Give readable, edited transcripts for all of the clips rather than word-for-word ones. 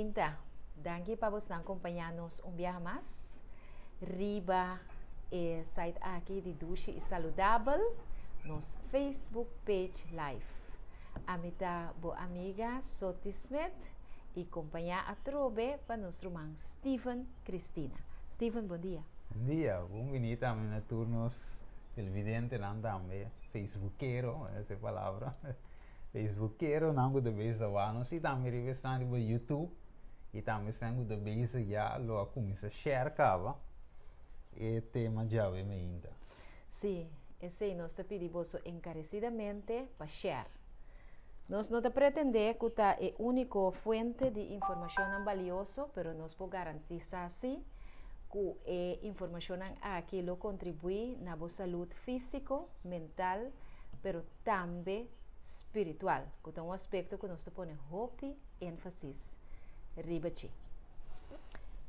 mainta. Danki pa boso kompañá nos un biaha mas. Riba e site aki di Dushi i Saludabel, nos Facebook page live. Ami ta bo amiga Soti Smith i kompañá atrobe pa nos ruman Steven Cristina. Steven, bon dia. Bon dia, bon biní tambe na tur nos televidentenan tambe, Facebookero, esei palabra. Facebookeronan ku ta bezig ta wak nos i tambe riba esnan riba YouTube i tambe esnan ku ta bezig ya lo a kuminsá share kaba e tema djawe mainta. Sí, esei nos ta pidi boso enkaresidamente pa share. Nos no ta pretendé ku ta e úniko fuente di informashonnan balioso, pero nos por garantisá sí ku e informashonnan aki lo kontribuí na bo salud físiko, mental, pero tambe spiritual, ku ta un aspekto ku nos ta pone hopi énfasis riba dje.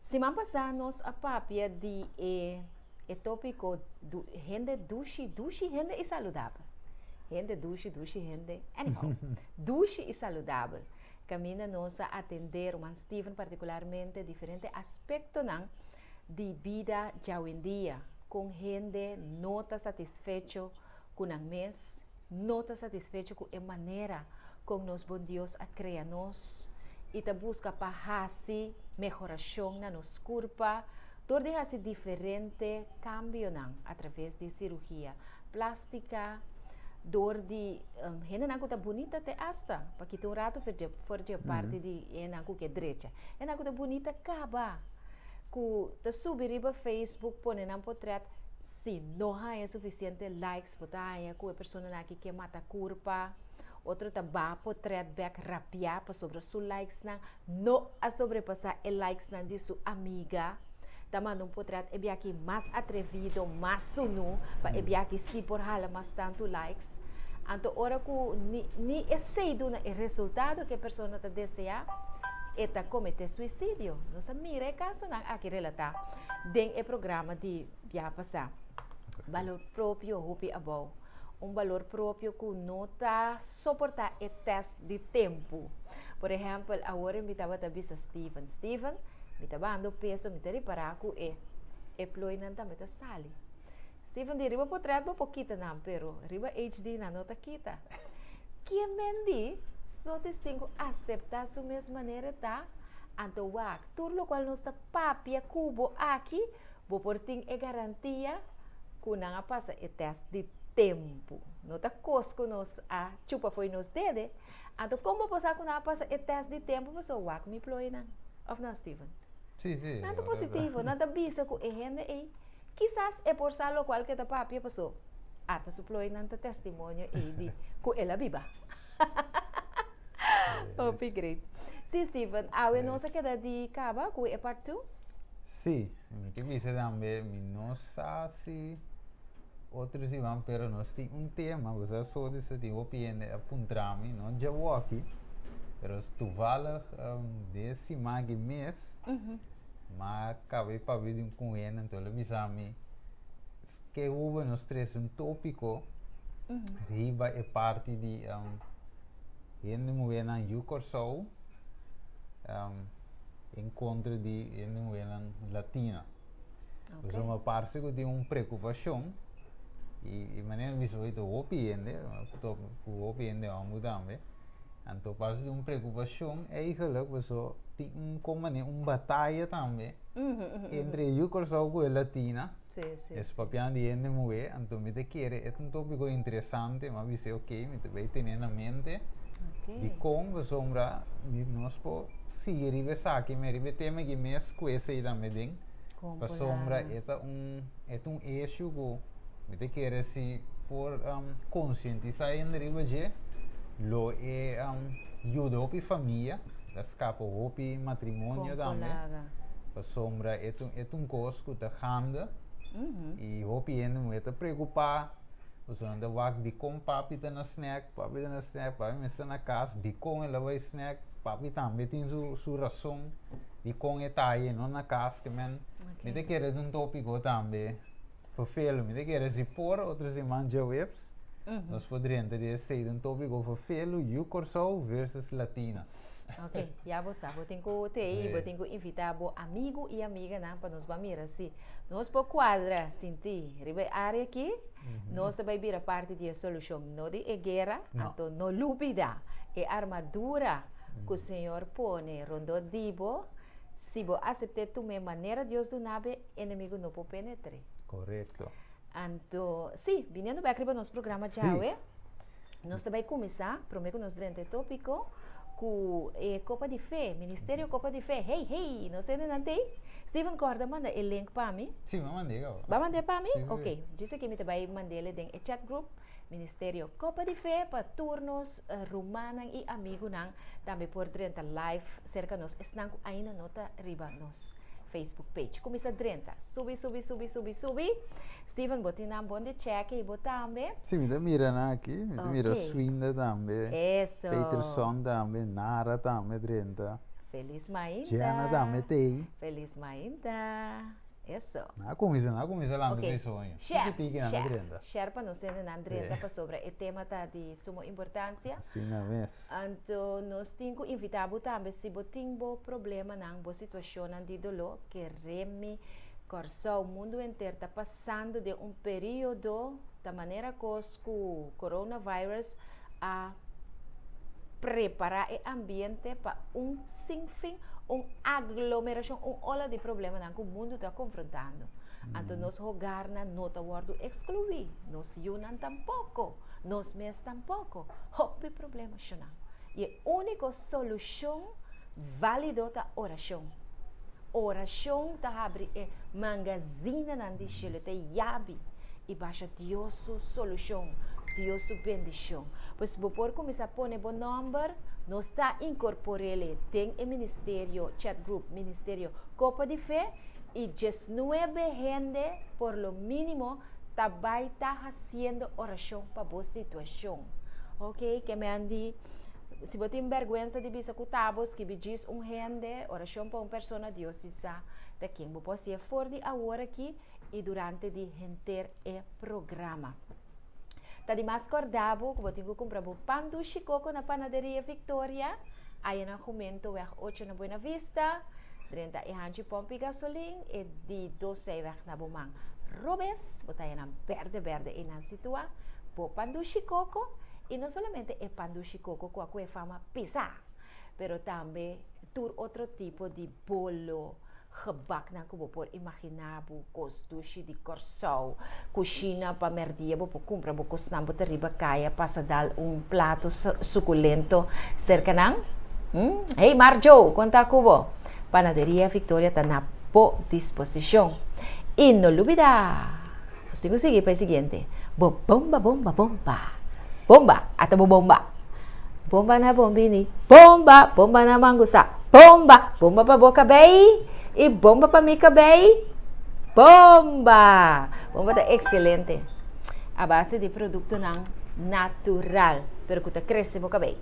Siman pasá nos a papia di e e tópiko du hende dushi, dushi hende i saludabel. Hende dushi, dushi hende, anyhow, dushi i saludabel. Kaminda nos a atendé ruman Steven partikularmente diferente aspektonan di bida djawendia, kon hende no ta satisfecho ku nan mes, no ta satisfecho ku e manera kon nos bon Dios a krea nos i ta buska pa hasi mehorashon na nos kurpa dor di hasi diferente kambionan atraves di sirugia plástika, dor di hendenan ku ta bunita te asta pa kita un ratu for dje parti di hendenan ku ke drecha. Hendenan ku ta bunita kaba ku ta subi riba Facebook pone nan potrèt. Si no haña sufisiente likes bo ta haña ku e personanan aki ke mata kurpa, otro ta baha potrèt bèk rapiá pasobra su likesnan no a sobrepasá e likesnan di su amiga, ta manda un potrèt e biaha aki mas atrevido, mas sunú pa e biaha aki sí por hala mas tantu likes. Anto ora ku ni ni esei duna e resultado ku e persona ta deseá, e ta kometé suisidio. Nos a mira e kasonan aki relatá den e programa di biaha pasá. Balor propio hopi abou. Un balor propio ku no ta soportá e tèst di tempu. Por ehèmpel, awor mi tabata bisa Steven, Steven, mi ta bahando peso, mi ta ripará ku e e plooinan tambe ta sali. Steven di, riba potrèt bo por kita nan, pero riba HD nan no ta kita. Kie men di, Sotis tin ku aseptá su mes manera ta, anto wak, tur lokual nos ta papia ku bo aki, bo por tin e garantia ku nan a pasa e tèst di tempu. No ta kos ku nos a chupa fo'i nos dede. Anto kon bo por sa ku nan a pasa e tèst di tempu? Pasobra wak mi plooi nan. Òf no, Steven? Sí, sí. Nan ta positivo. Nan ta bisa ku e hende ei kisas e por sa lokual ku e ta papia pasobra ata su plooi nan ta testimonio ei di ku el a biba. Hopi great. Sí, Steven, awe nos a keda di kaba ku e part 2? Sí, mi ke bisa tambe, mi no sa si otro siman, pero nos tin un tema, bo sa so di sa tin hopi hende a puntra mi, no djawoki, pero toevallig um, de siman aki mes, ma kaba di papia di un ku un hende, anto el a bisa mi, Ke hopi nos trese un tópiko riba e parti di hende muhénan yu Kòrsou en kontra di hende muhénan latina. Pasobra parse ku tin un preokupashon i manera mi bisa hopi hopi hende, ku hopi hende hòmber tambe, anto parse tin un preokupashon eigentlik pasobra tin un kon manera un bataya tambe entre e yu Kòrsou ku e latina. Sí, sí, Es sí. papiando di hende muhé, anto mi ta kere e ta un tópiko interesante, mi a bis'é ok, mi ta bai tene na mente Ok. dikon pasobra mi nos por sigui riba esaki me riba e tema aki mes ku esei tambe den, Kon por pasobra a e ta un e ta un issue ku mi ta kere si por konsientisá hende riba dje lo e yuda hopi famia, ta skapa hopi matrimonio Kon por tambe. laga. Pasobra e ta e ta un kos ku ta gande i hopi hende muhé ta preokupá, pasobra nan ta wak dikon papi ta na snèk, papi ta na snèk, papi mester ta na kas, dikon el a bai snèk, papi tambe tin su su rason dikon e ta ahi e no na kas, ke men mi ta kere ta un tópiko tambe ferfelu, mi ta kere si por otro siman djaweps nos por drenta di esei, ta un tópiko ferfelu, yu Kòrsou versus Latina. Ok, ya bo sa, bo tin ku tei, bo tin ku invitá bo amigu i amiganan pa nos ban mira si nos por kuadra sinti riba e área aki, nos ta bai bira parti di e solushon, no di e guera. Anto no lubida e armadura ku Señor pone rondó di bo, si bo asept'é tum'é manera Dios duna bo, e enemigu no por penetr'é. Korekto. Anto, sí, biniendo bek riba nos programa djawe, nos ta bai kuminsá, promé ku nos drenta e tópiko, ku e Kopa di Fe, Ministerio Kopa di Fe. Hey, hey, nos hendenan t'ei? Steven, kòrda manda e link pa mi. Sí, mi a mand'é kaba. Bo a mand'é pa mi? Sí, sí. Ok, djis aki mi ta bai mand'é den e chat group, Ministerio Kopa di Fe, pa tur nos rumannan i amigunan tambe por drenta live serka nos, esnan ku ainda no ta riba nos Facebook page. Kuminsá drenta. Subi, subi, subi, subi, subi. Steven, bo tin nan bon di chèke i bo tambe. Sí, mi ta mira nan aki. Mi ta mira Swinda tambe. Eso. Peterson tambe, Nara tambe drenta. Felis mainta. Jenna tambe t'ei. Felis mainta. Eso. Nan a kuminsá, nan a kuminsá lanta di soño. Share, Tiki tiki nan ta share, drenta. share pa nos hende nan drenta pasobra e tema ta di sumo importancia. Asina mes. Anto nos tin ku invitá bo tambe si bo tin bo problemanan, bo situashonnan di doló, kere mi Kòrsou, mundu henter ta pasando den un periodo ta manera kos ku coronavirus a prepará e ambiente pa un sinfin, un aglomerashon, un ola di problemanan ku mundu ta konfrontando. Anto nos hogarnan no ta wòrdu ekskluí, nos yunan tampoko, nos mes tampoko. Hopi problema shonnan. I e úniko solushon válido ta orashon. Orashon ta habri e mangazinanan di shelu, ta yabi i basha Dios su solushon, Dios su bendishon. Pues bo por kuminsá pone bo nòmber, nos ta inkorpor'é den e ministerio chat group Ministerio Kopa di Fe i diesnuebe hende por lo mínimo ta bai ta hasiendo orashon pa bo situashon. Ok, ke men di si bo tin bèrgwensa di bisa ku ta bo, skibi djis un hende, orashon pa un persona, Dios si sa ta ken. Bo por hasié for di awor aki i durante di henter e programa. Ta di mas kòrda bo ku bo tin ku kumpra bo pan dushi koko na Panaderia Victoria, aya na Jumentoweg ocho na Buena Vista, drenta e hanchi pòmpi gasolin, e di dos zijweg na bo man robes, bo ta haña nan bèrdè bèrdè einan situá, bo pan dushi koko, i no solamente e pan dushi koko ku a kohe fama pisá, pero tambe tur otro tipo di bolo, gebaknan ku bo por imaginá bo, kos dushi di Kòrsou, kushina pa mèrdia bo por kumpra bo kosnan bo ta riba kaya pasa dal un plato sukulento serka nan. Hey Marjo, kon ta ku bo? Panaderia Victoria ta na bo disposishon. I no lubidá! Nos tin ku sigui pa e siguiente. Bo bomba bomba bomba. Bomba, ata bo bomba. Bomba na bon bini. Bomba, bomba na mangusa. Bomba, bomba pa bo kabei i bomba pa mi kabei. Bomba! Bomba ta ekselente. A base di produktonan natural, pero ku ta krese bo kabei.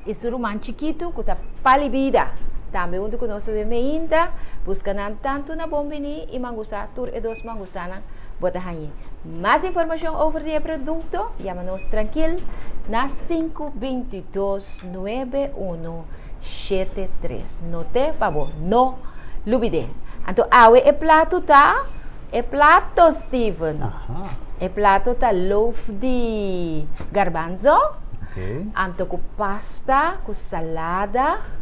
I su ruman chikitu ku ta pali bida. Tambe huntu ku nos bebe meinta, buska nan tantu na bon bini i mangusa, tur e dos mangusanan bo ta hañ'é. Mas informashon over di e produkto, yama nos trankil na sinku bintidos nuebe unu shete tres. Not'é pa bo no lubid'é. Anto awe e plato ta, e plato Steven, e plato ta loaf di garbanzo. Anto ku pasta, ku salada.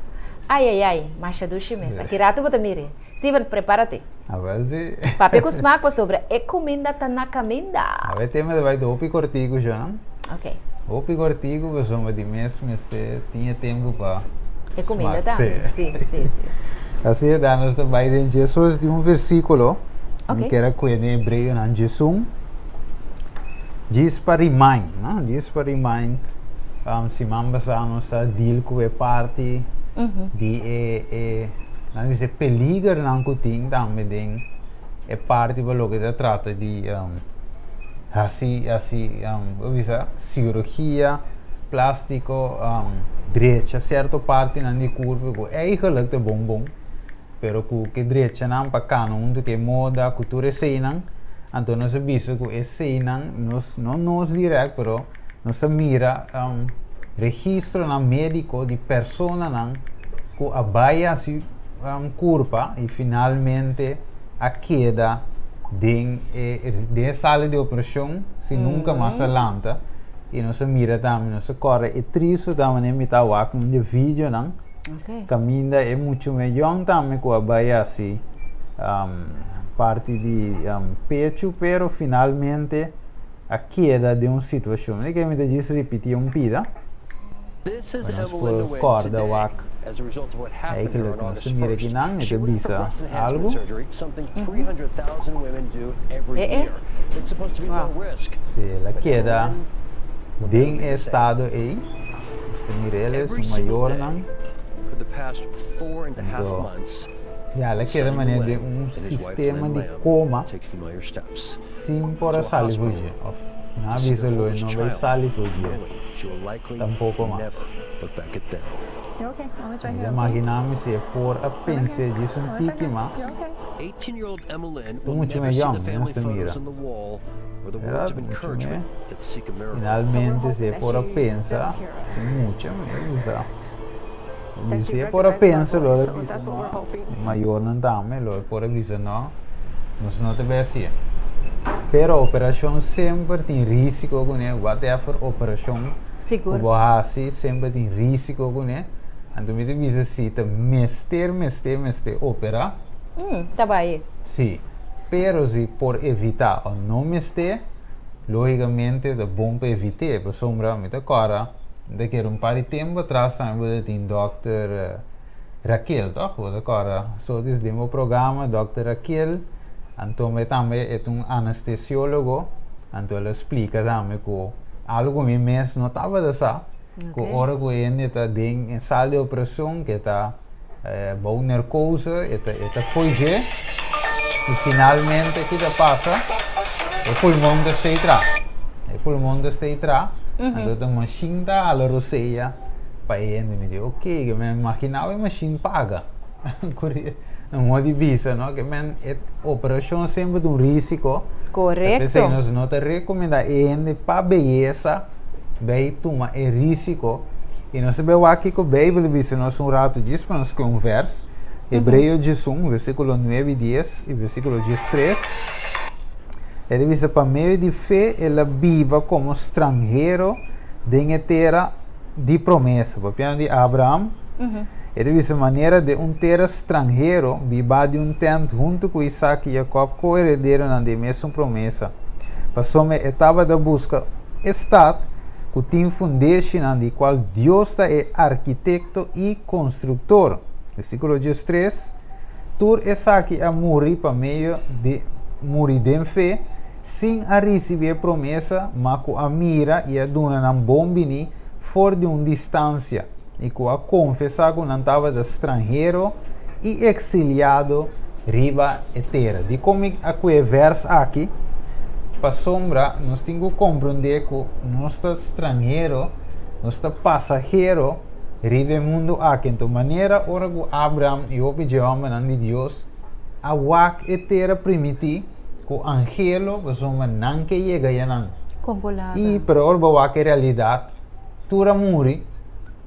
Ai ai ai, masha dushi mes. Aki rato bo ta mira. Steven, prepárate. Awel si. Papia ku smak pasobra e kuminda ta na kaminda. Awe tema ta bai hopi kortiku sho, no? Ok. Hopi kortiku pasobra di mes mester tin e tempu pa E kuminda tambe. Si, si, si. Asina ta nos ta bai den Jesus di un versikulo. Ok. Mi kier a ku'e den Hebreonan diesun. Djis pa remind, no? Djis pa remind, siman pasá nos a deal ku e parti di e, e, nan bisa e peligernan ku tin tambe den e parti pa loke ta trata di hasi, hasi, bo bisa sirugia plástiko, drecha sierto partinan di kurpo ku eigenlijk ta bon bon. Pero ku ke drechanan pa kana huntu ku e moda, ku tur eseinan, anto nos a bisa ku eseinan nos, no nos dirèkt, pero nos a mira registronan médiko di personanan Ku a bai hasi kurpa i finalmente a keda den e den e sala di operashon sin nunka mas a lanta i nos a mira tambe nos a kòrda e tristu tambe den mi ta wak un di e videonan kaminda e muchu me yòn tambe ku a bai hasi parti di pechu pero finalmente a keda den un situashon. Mi ta kere mi ta djis ripití un pida pa nos por kòrda wak eigenlijk nos ta mira kinan e ta bisa algu. Si el a keda den e estado ei, nos ta mira el, su mayornan. Anto, ya el a keda manera den un sistema di koma. Sin por a sali for dje, of nan a bisa lo e no bay sali for dje tampoco mas. Mi ta imagina mi si e por a pens'e djis un tiki mas. Ta muchu me yong, mi mester mira. Verdad? Muchu me. Finalmente si e por a pensa, e mucha mi a bisa. Si e por a pensa lo a bisa no, e mayornan tambe lo por a bisa no, nos no ta bay hacié. Pero operacion semper tin risico cune, whatever operacion cu bo haci semper tin risico cune. Anto mi ta bisa si ta mester, mester, mester opera. Ta bay. Si, pero si por evita o no mester, logicamente ta bon pa evit'é, pasobra mi ta cora. Mi ta kere un par di tempu atras tambe bo ta tin dòkter Raquel, tòg? Bo ta kòrda sotis den bo programa dòkter Raquel, anto e tambe e ta un anestesiólogo, anto el a splika tambe ku algu ku mi mes no tabata sa, ku ora ku hende ta den e sal di operashon ke ta bou nerkose e ta e ta foge i finalmente ki ta pasa e pulmon ta stay tra e pulmon ta stay tra anto ta mashin ta hala rosea pa e hende mi di ok ke men imaginaba e mashin paga na modo di bisa no ke men e operashon semper ta un risiko Korekto. P'esei nos no ta rekomendá e hende pa beyesa bay tuma e risiko i nos ta bay wak kiko Beibel bisa nos un ratu djis pa nos kohe un vers, Hebreo 11 versíkulo 9 i 10 i versíkulo 13. E ta bisa pa medio di fe el a biba komo stranhero den e tera di promesa, papiando di Abraham. E ta bisa manera den un tera stranhero biba di un tent huntu ku Isaac i Jacob ko-herederonan di e mesun promesa. Pasobra e tabata buska e stat ku tin fundeshinan di kual Dios ta e arkitekto i konstruktor. Versíkulo 13, Tur esaki a muri pa medio di muri den fe, sin a risibí e promesa, ma ku a mira i a duna nan bon biní for di un distansia, i ku a konfesá ku nan tabata stranhero i eksiliado riba e tera. Dikon mi a kue e vèrs aki? Pasobra nos tin ku komprondé ku nos ta stranhero, nos ta pasahero riba e mundu aki. Anto manera ora ku Abraham i hopi dje hòmbernan di Dios a wak e tera primití ku angelo, pasobra nan ke yega ayanan. I pero ora bo wak e realidat, Tur a muri,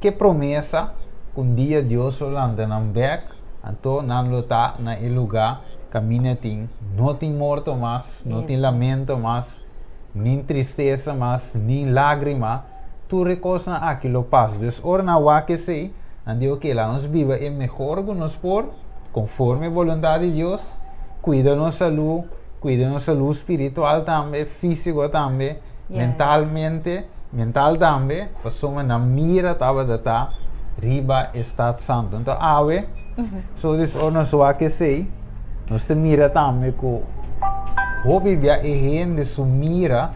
ke promesa ku un dia Dios lo lanta nan bek, anto nan lo ta na e lugá kaminda tin no tin morto mas, no tin lamento mas, nin tristesa mas, nin lágrima, tur e kosnan aki lo pasa. Dus ora nan wak esei, nan di, Oke, laga nos biba e mehor ku nos por, konforme e boluntat di Dios, kuida nos salú, kuida nos salú spiritual tambe, físiko tambe, Mentalmente, mental tambe, pasobra nan mira tabata ta riba e stat santu. Anto awe, so dus ora nos wak esei, nos ta mira tambe ku hopi bia e hende su mira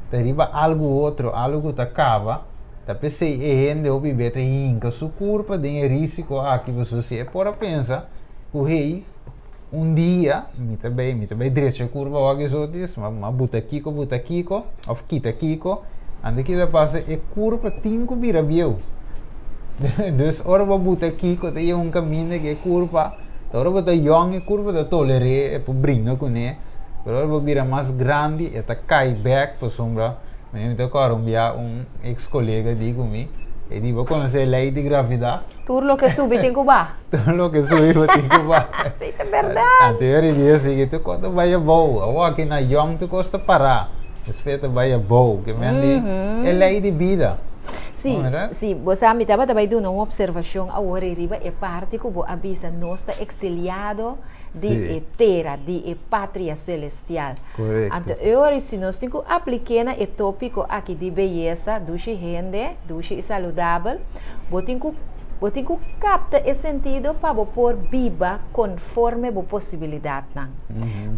ta riba algu otro, algu ku ta kaba, ta p'esei e hende hopi bia ta hinka su kurpa den e risiko aki, pasobra si e por a pensa ku hey, Un dia mi ta bay, mi ta bay drecha e curva wak esotis, ma ma buta kiko, buta kiko, of kita kiko, anto kita pasa e curva tin ku bira bieu. Dus ora bo buta kiko ta yega un kaminda ku e curva, ta ora bo ta yong e curva ta toler'é, e por bringa kuné, pero ora bo bira mas grandi e ta kai bek pasobra, mi ta kòrda un bia un ex kolega di ku mi. E di, bo konosé lei di gravidat? Tur loke subi tin ku baha. Tur loke subi bo tin ku baha. Sí, ta bèrdat. Anto e dia sigui tur kos ta bai abou. Awor aki na yòn tur kos ta pará. Despues ta bai abou. Ke men di e lei di bida. Sí, sí. Bo sa mi tabata bai duna un opservashon awor ei riba e parti ku bo a bisa nos ta eksiliado di e tera, di e patria selestial. Korekto. Anto e ora si nos tin ku aplik'é na e tópiko aki di beyesa, dushi hende, dushi i saludabel, bo tin ku bo tin ku kapta e sentido pa bo por biba konforme bo posibilidatnan.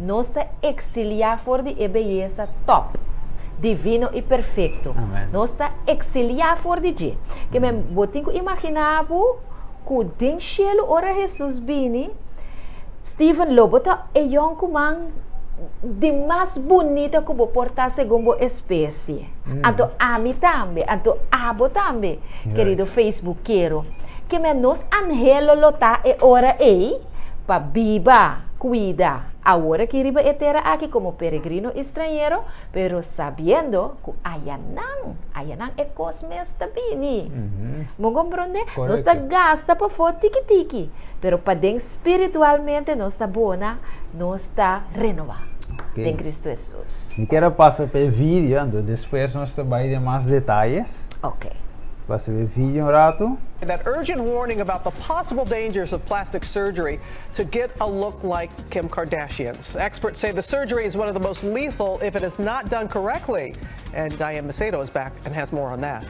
Nos ta eksiliá for di e beyesa tòp, divino i perfekto. Nos ta eksiliá for di dje. Ke men bo tin ku imaginá bo ku den shelu ora Hesus bini, Steven, lo bo ta e yònkuman di mas bunita ku bo por ta segun bo espesie. Anto ami tambe, anto abo tambe, kerido Facebookero. Ke men nos anhelo lo ta e ora ei pa biba, kuida, awor aki riba e tera aki komo peregrino i strañero, pero sabiendo ku ayanan, ayanan e kos mes ta bini. Bo komprondé? Nos ta gasta pafó tiki tiki, pero paden Spiritualmente nos ta bona, nos ta renobá den Cristo Hesus. Mi kier a pasa pa e video, anto despues nos ta bai den mas detayes. Ok. Pasa pa e video un ratu. That urgent warning about the possible dangers of plastic surgery to get a look like Kim Kardashian's. Experts say the surgery is one of the most lethal if it is not done correctly. And Diane Macedo is back and has more on that.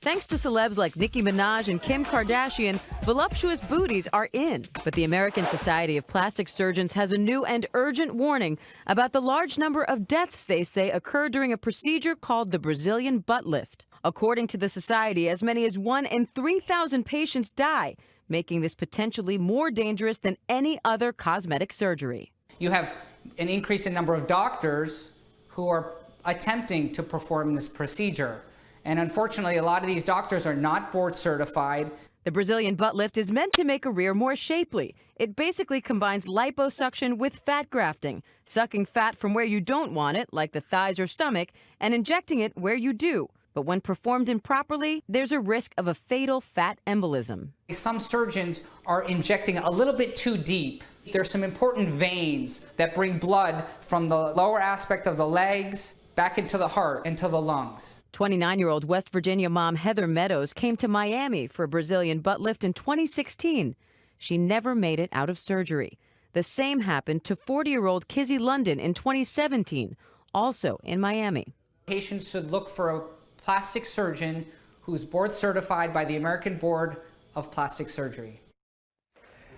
Thanks to celebs like Nicki Minaj and Kim Kardashian, voluptuous booties are in. But the American Society of Plastic Surgeons has a new and urgent warning about the large number of deaths they say occur during a procedure called the Brazilian butt lift. According to the society, as many as 1 in 3,000 patients die, making this potentially more dangerous than any other cosmetic surgery. You have an increase in number of doctors who are attempting to perform this procedure. And unfortunately, a lot of these doctors are not board certified. The Brazilian butt lift is meant to make a rear more shapely. It basically combines liposuction with fat grafting, sucking fat from where you don't want it, like the thighs or stomach, and injecting it where you do. But when performed improperly, there's a risk of a fatal fat embolism. Some surgeons are injecting a little bit too deep. There's some important veins that bring blood from the lower aspect of the legs back into the heart, into the lungs. 29 year old West Virginia mom Heather Meadows came to Miami for a Brazilian butt lift in 2016. She never made it out of surgery. The same happened to 40 year old Kizzy London in 2017, also in Miami. Patients should look for a plastic surgeon who's board certified by the American Board of Plastic Surgery.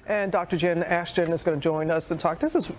And Dr. Jen Ashton is going to join us to talk. This is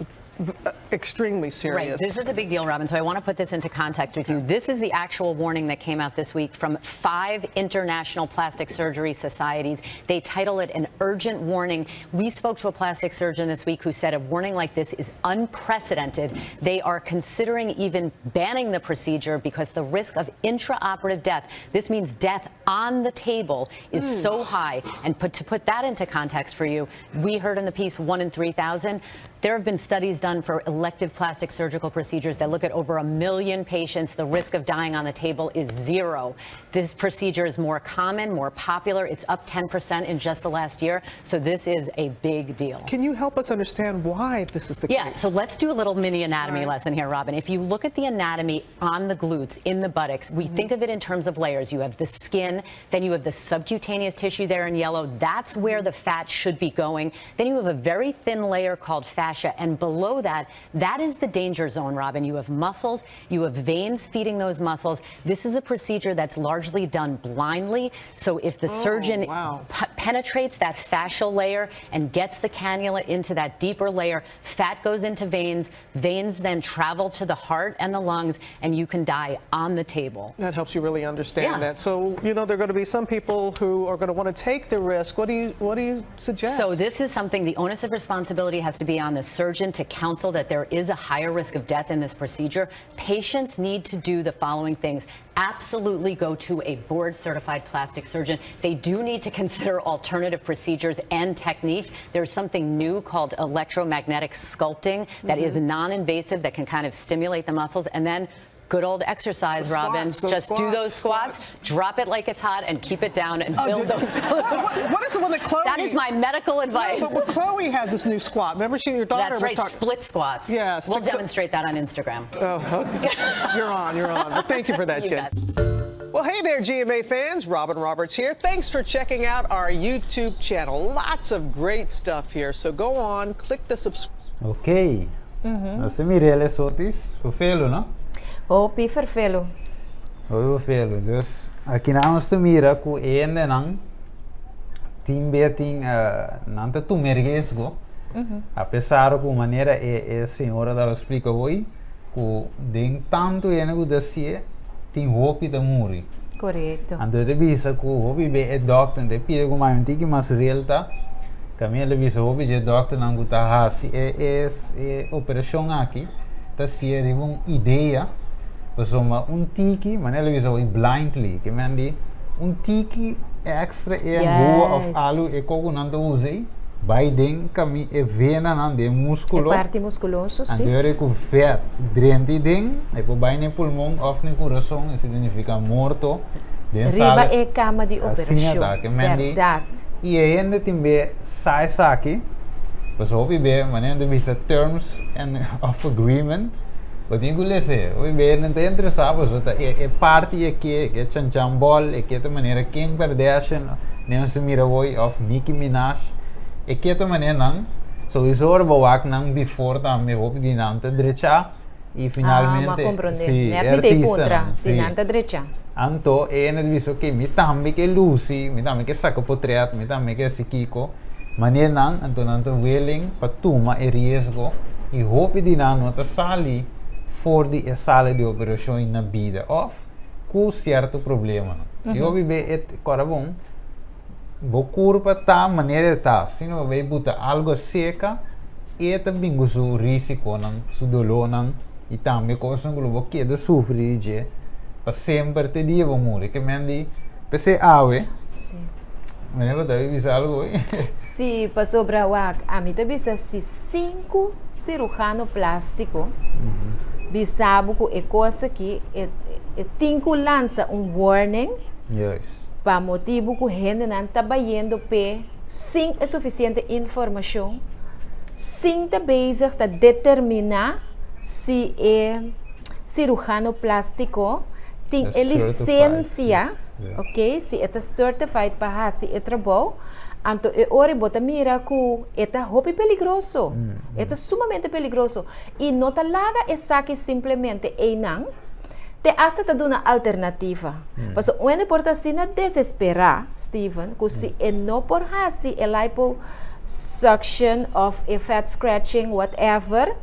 extremely serious. Right. This is a big deal, Robin. So I want to put this into context with you. This is the actual warning that came out this week from five international plastic surgery societies. They title it an urgent warning. We spoke to a plastic surgeon this week who said a warning like this is unprecedented. They are considering even banning the procedure because the risk of intraoperative death, this means death on the table, is mm. so high. And put, to put that into context for you, we heard in the piece one in 3,000. There have been studies done for elective plastic surgical procedures that look at over a million patients. The risk of dying on the table is zero. This procedure is more common, more popular. It's up 10% in just the last year. So this is a big deal. Can you help us understand why this is the yeah, case? Yeah, so let's do a little mini anatomy right. lesson here, Robin. If you look at the anatomy on the glutes, in the buttocks, we mm -hmm. think of it in terms of layers. You have the skin, then you have the subcutaneous tissue there in yellow. That's where the fat should be going. Then you have a very thin layer called fascia. And below that, that is the danger zone, Robin. You have muscles, you have veins feeding those muscles. This is a procedure that's largely done blindly. So if the oh, surgeon wow. penetrates that fascial layer and gets the cannula into that deeper layer, fat goes into veins, veins then travel to the heart and the lungs, and you can die on the table. That helps you really understand yeah. that. So, you know, there are going to be some people who are going to want to take the risk. What do you what do you suggest? So this is something the onus of responsibility has to be on the surgeon to counsel that there is a higher risk of death in this procedure. Patients need to do the following things. Absolutely go to a board certified plastic surgeon. They do need to consider alternative procedures and techniques. There's something new called electromagnetic sculpting that mm -hmm. is non invasive that can kind of stimulate the muscles. And then Good old exercise, The Robin. squats, those Just do squats, those squats, drop it like it's hot, and keep it down and build those glutes. What is the one that Chloe? That is my medical advice. No, but Chloe has this new squat. Remember, she your daughter That's was right, talking. split squats. Yeah, We'll demonstrate that on Instagram. Oh, okay. You're on, you're on. But thank you for that, You Jen. bet. Well, hey there, GMA fans. Robin Roberts here. Thanks for checking out our YouTube channel. Lots of great stuff here. So go on, click the subscribe. Ok. Nos a mir'é Sotis. Ferfelu, no? Hopi ferfelu. Hopi ferfelu. Dus aki nan nos ta mira ku e hendenan tin be tin nan ta tuma e riesgo apesar ku manera e e señora tabata splika hoy ku den tantu hende ku ta hasié tin hopi ta muri. Korekto. Anto e ta bisa ku hopi be e dòkter ta pidi ku mai un tiki mas real ta kaminda el ta bisa hopi dje dòkternan ku ta hasi e e e operashon aki ta hasié riba un idea pasobra un tiki manera el a bisa hopi blindly ke men di un tiki extra e angua òf algu e kos ku nan ta usa ei bai den kami e venanan den e muskulo E parti muskuloso si. Anto ora ku vèt drenta ei den e por bai na e pulmon òf na e kurason esei ta nifiká morto den sala. Riba e kama di Asina operashon, ta, ke men di bèrdat. I e hende tin be sa esaki, pasobra hopi be manera nan ta bisa terms and of agreement, bo tin ku lesa. Hopi be nan ta interesá pasobra ta e e parti e ke, e ke chanchan bòl, e ke ta manera Kim Kardashian, Nancy Mirawoy òf Nicki Minaj, e ke ta manera nan, souiso ora bo wak nan before tambe hopi di nan ta drechá. I finalmente, Ah, m'a comprende. si, Net e mi ta e puntra, artistanan, si si. nan ta drecha. Anto e hende ta bisa, ok, mi tambe ke lusi, mi tambe ke saka potret, mi tambe ke hasi kiko. Manera nan, anto nan ta willing pa tuma e riesgo i hopi di nan no ta sali for di e sala di operashon i na bida òf ku sierto problemanan. I hopi be e kòrda bon, Bo kurpa ta manera e ta, si no bo bay buta algo seka, e ta bin ku su risikonan, su dolónan i tambe kosnan ku lo bo keda sufri di dje pa semper te dia bo muri. Ke men di p'esei awe, manera bo ta bay bisa algo hoy. Si, pasobra wak, ami ta bisa si sinku sirujano plástiko bisa bo ku e kos aki e tin ku lansa un warning. Pa motibu ku hendenan ta bayendo p'e sin e sufisiente informashon, sin ta bezig ta determiná si e sirujano plástiko tin e lisensia, ok, si e ta certified pa hasi e trabou, anto e ora bo ta mira ku e ta hopi peligroso, e ta sumamente peligroso i no ta laga esaki simplemente einan. Te asta ta duna alternativa. Pasobra un hende por ta asina desesperá, Steven, ku si e no por hasi e liposuction òf e fat scratching, whatever,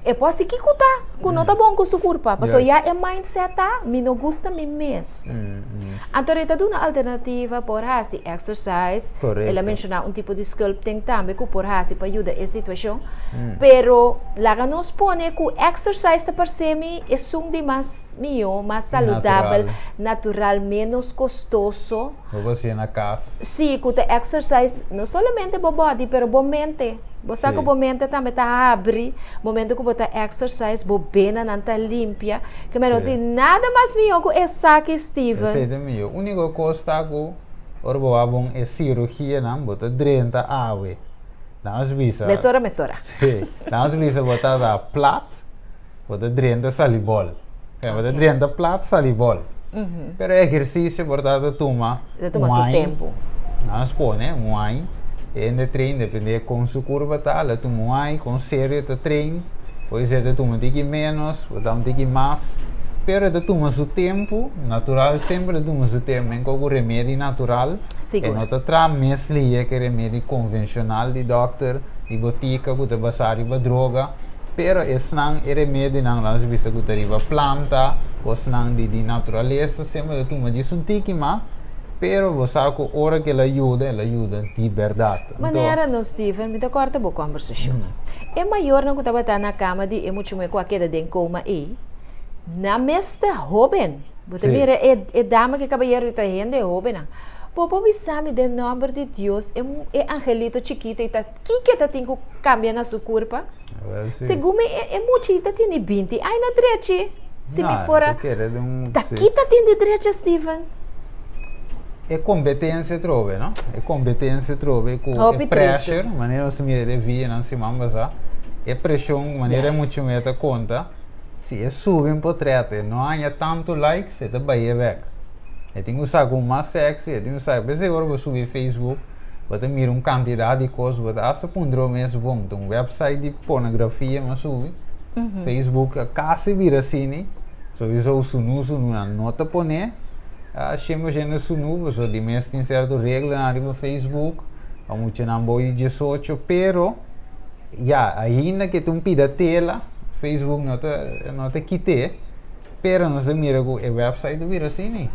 e por hasi kiko ta ku no ta bon ku su kurpa. Pasobra ya e mindset ta, mi no gusta mi mes. Anto e ta duna alternativa, por hasi exercise, el a menshoná un tipo di sculpting tambe ku por hasi pa yuda e situashon. Pero laga nos pone ku exercise ta parse mi esun di mas mihó, mas saludabel, natural, ménos kostoso. Bo por hasié na kas. Sí, ku ta exercise no solamente bo body pero bo mente. Bo sa ku bo mente tambe ta habri momento ku bo ta exercise, bo benanan ta limpia. Ke men no tin nada mas mihó ku esaki, Steven. Esei ta mihó. Úniko kos ta ku ora bo a bon e sirugianan bo ta drenta awe. Nan a bisa. Mesora, mesora. Sí. Nan a bisa bo ta da plat, bo ta drenta sali bòl. Bo ta drenta plat, sali bòl. Pero e ehersisio por ta ta tuma Ta tuma su tempu. Nan a spone un aña, e hende train depende kon su kurpa ta, lo tuma un aña, kon serio e ta train, por ser ta tuma un tiki menos, por ta un tiki mas, pero e ta tuma su tempu, natural semper ta tuma su tempu, men ku remedi natural, e no ta traha mes lihe ku remedi konvenshonal di dòkter, di botika ku ta basá riba droga. Pero esnan e remedinan lo nos bisa ku ta riba planta, kosnan di di naturalesa semper ta tuma djis un tiki mas, pero bo sa ku ora ku el a yuda, el a yuda di bèrdat. Anto. Manera no Steven, mi ta kòrta bo kòmbersashon. E mayornan ku tabata na kama di e muchumé ku a keda den koma ei, nan mes ta hóben. Bo ta mira e e dama ku e kabayero ei ta hende hóbennan. Bo por bisa mi den nòmber di Dios e e angelito chikito ei ta Kiko ta tin ku kambia na su kurpa? Segun mi e muchita tini 20 aña na drechi. Si mi por a. Ta kita tin di drecha, Steven? E competencia trobe, no? E competencia trobe cu e pressure, manera nos mira de via nan siman basa, e presion manera mucho me ta conta, si e subi un portret e no haña tanto likes, e ta bai e bek. E tin cu saca un mas sexy, e tin cu saca, p'esei ora bo subi Facebook, bo ta mira un cantidad di cos, bo ta hasta puntra bo mes, bon, ta un website di pornografia mi a subi? Facebook a casi bira asini, sowieso sunu sunu nan no ta pone 100% sunu, pasobra di mes tin cierto reglanan riba Facebook, pa muchanan bou di 18, pero ya, ainda ke ta un pida tela, Facebook no ta no ta kite, pero nos ta mira ku e website ta bira asini.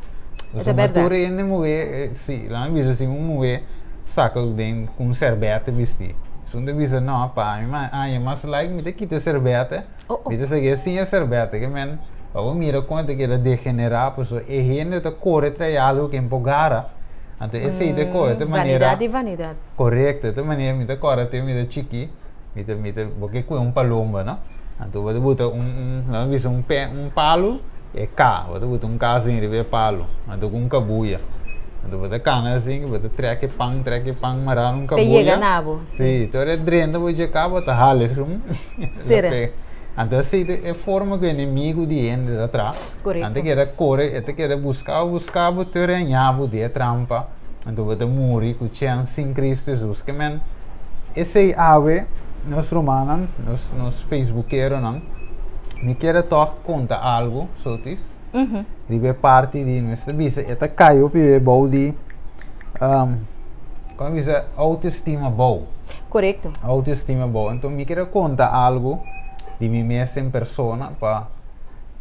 E ta berdad. Tur hende muhé, si, laga mi bisa si un muhé saka den ku un serbete bisti, esun ta bisa no, pa mi haña mas like mi ta kita e serbete, mi ta sigui sin e serbete, ke men pa bo mira kon e ta keda degenerá, pasobra e hende ta kore trae algu ke por gara, anto esei ta kore, ta manera. Vanidad i vanidad. Korekto, ta manera mi ta kòrda te mi ta chikí. Mi ta mi ta bo ke kue un palomba no anto bo ta buta un un nan bisa un pe un palu e ka bo ta buta un ka asin riba e palu anto ku un kabuya anto bo ta kana asin bo ta trek e pan trek e pan mara na un Pe kabuya yega na bo si te ora e drenta bo dje ka bo ta hala esun Sera. Anto así ta e forma ku enemigu di hende ta traha nan ta Korekto. keda kore e ta keda buska bo buska bo te ora e haña bo den e trampa. Anto bo ta muri ku chèns sin Kristu Hesus. Ke men, esei awe nos rumannan, nos nos facebookeronan, mi kier a tòg konta algu, Sotis, riba e parti di nos ta bisa e ta kai hopi be bou di, komo bisa, autoestima bou. Korekto. Autoestima bou. Anto mi kier a konta algu di mi mes en persona pa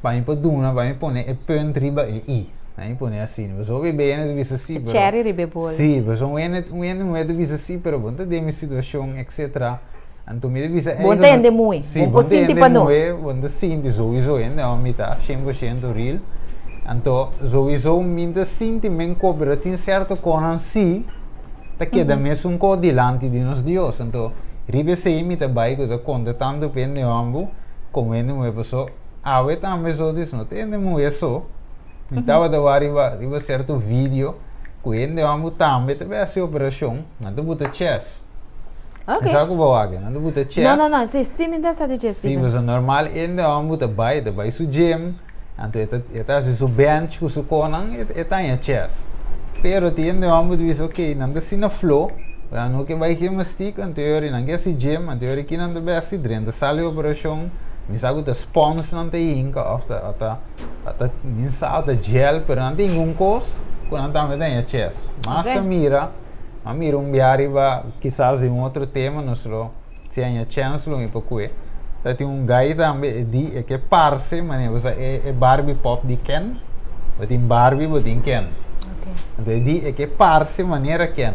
pa mi por duna, pa mi pone e punt riba e i. Nan pone asina. Pasobra hopi bene ta bisa si, pero. Cherry riba e bol. Si, pasobra un hende, un hende muher ta bisa si, pero bo no ta den mi situacion, etcetera. Anto mi ta bisa Bo no ta hende muhe. Si, Bo no por sinti pa nos. bo no ta hende muhe, bo no ta sinti souiso hende ora mi ta 100% real. Anto souiso mi no ta sinti men ko, pero tin cierto konan si ta keda mesun ko dilanti di nos Dios. Anto riba esei mi ta bai ku ta konta tantu pa hende homber komo hende muhe, pasobra awe tambe so dis no ta hende muhe so. Mi tabata wak riba riba sierto video ku hende hòmber tambe ta bai hasi operashon, nan ta buta chest. Ok. Mi sa ku bo wak, nan ta buta chest. No, no, no, si, si mi ta sa di chest. Si, pasobra normal hende hòmber ta bai, ta bai su gym, anto e ta e ta hasi su bench ku su konan, e e ta haña chest. Pero tin hende hòmber ta bisa ok, nan ta asina flo, pero nan no ke bai gimnastiek, anto e ora nan ke hasi gym, anto e ora ki nan ta bai hasi drenta sala di operashon, mi sa ku ta spons nan ta hinka òf ta ta. Ta min sa ta gel pero nan tin un kos ku nan tambe ta haña ches. Mas ta mira, a mira un bia riba kisas den un otro tema nos lo si haña chèns lo mi por kue. Ta tin un gai tambe e di e ke parse manera bo sa e e Barbie pop di Ken. Bo tin Barbie bo tin Ken. Anto e di e ke parse manera Ken.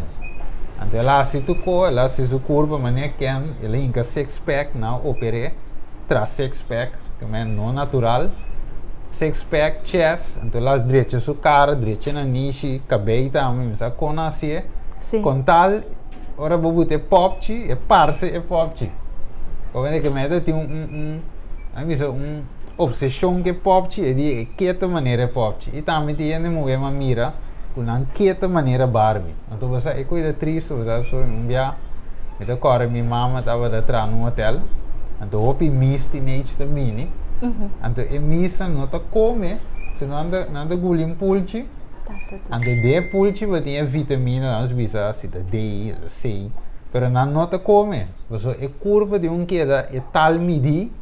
Anto el a hasi tur ko, el a hasi su kurpa manera Ken, el a hinka six pack nan a oper'é. Tra six pack, ke men no natural, six pack, chest, anto el a drecha su cara, drecha nanishi, cabey tambe, mi sa con a hacié, Sí. con tal ora bo buta e popchi, e parce e popchi. Comprende ke men ta tin un un un, a mi bisa un obsesion ke popchi, e di e ke ta manera e popchi. I tambe tin hende muhe m'a mira ku nan ke ta manera Barbie. Anto bo sa e koe ta tristu, bo sa so un bia mi ta kòrda mi mama tabata traha na un hotel, anto hopi mis teenage ta bini, anto e misnan no ta kome, sino nan ta nan ta guli un pulchi, anto den e pulchi bo tin e vitamina, nos bisa si ta D, C, pero nan no ta kome, pasobra e kurpa di un keda e tal midí,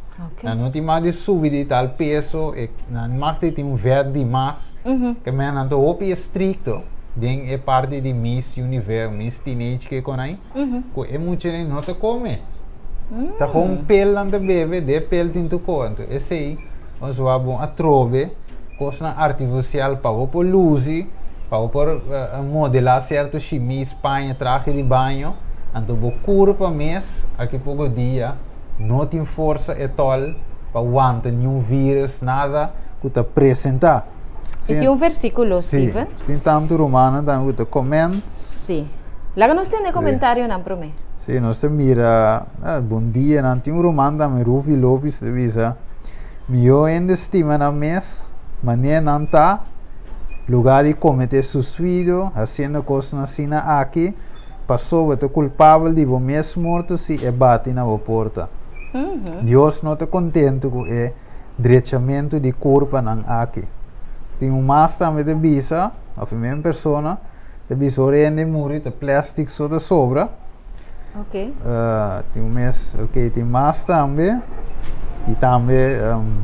nan no tin mag di subi di tal peso, e nan mag di tin un vèt di mas, ke men nan ta hopi estrikto. Den e parti di Miss Universe, Miss Teenage ke kon ai, ku e muchanan no ta kome. Ta gewoon pel nan ta bebe, de pel tin tur ko. Anto esei nos wak bon atrobe kosnan artifisial pa bo por lusi, pa bo por modelá sierto shimis, paña, trahe di baño. Anto bo kurpa mes aki poko dia no tin forsa etòl pa wanta niun virus, nada ku ta presentá. E tin un versíkulo, Steven. Sí, sin tantu rumannan tambe ku ta comment. Sí. Laga nos tende komentarionan promé. Sí, nos ta mira, ah, bon dia nan. Tin un ruman tambe, Rufi Lopes, ta bisa, Mihó hende stima nan mes manera nan ta, lugá di kometé susuidio hasiendo kosnan asina aki, paso bo ta kulpabel di bo mes morto si e bati na bo porta. Dios no ta kontentu ku e drechamentu di kurpanan aki. Tin un mas tambe ta bisa, òf e mesmo persona, ta bisa ora hende muri ta plèstik so ta sobra. Ok. Tin un mes, ok, tin mas tambe. I tambe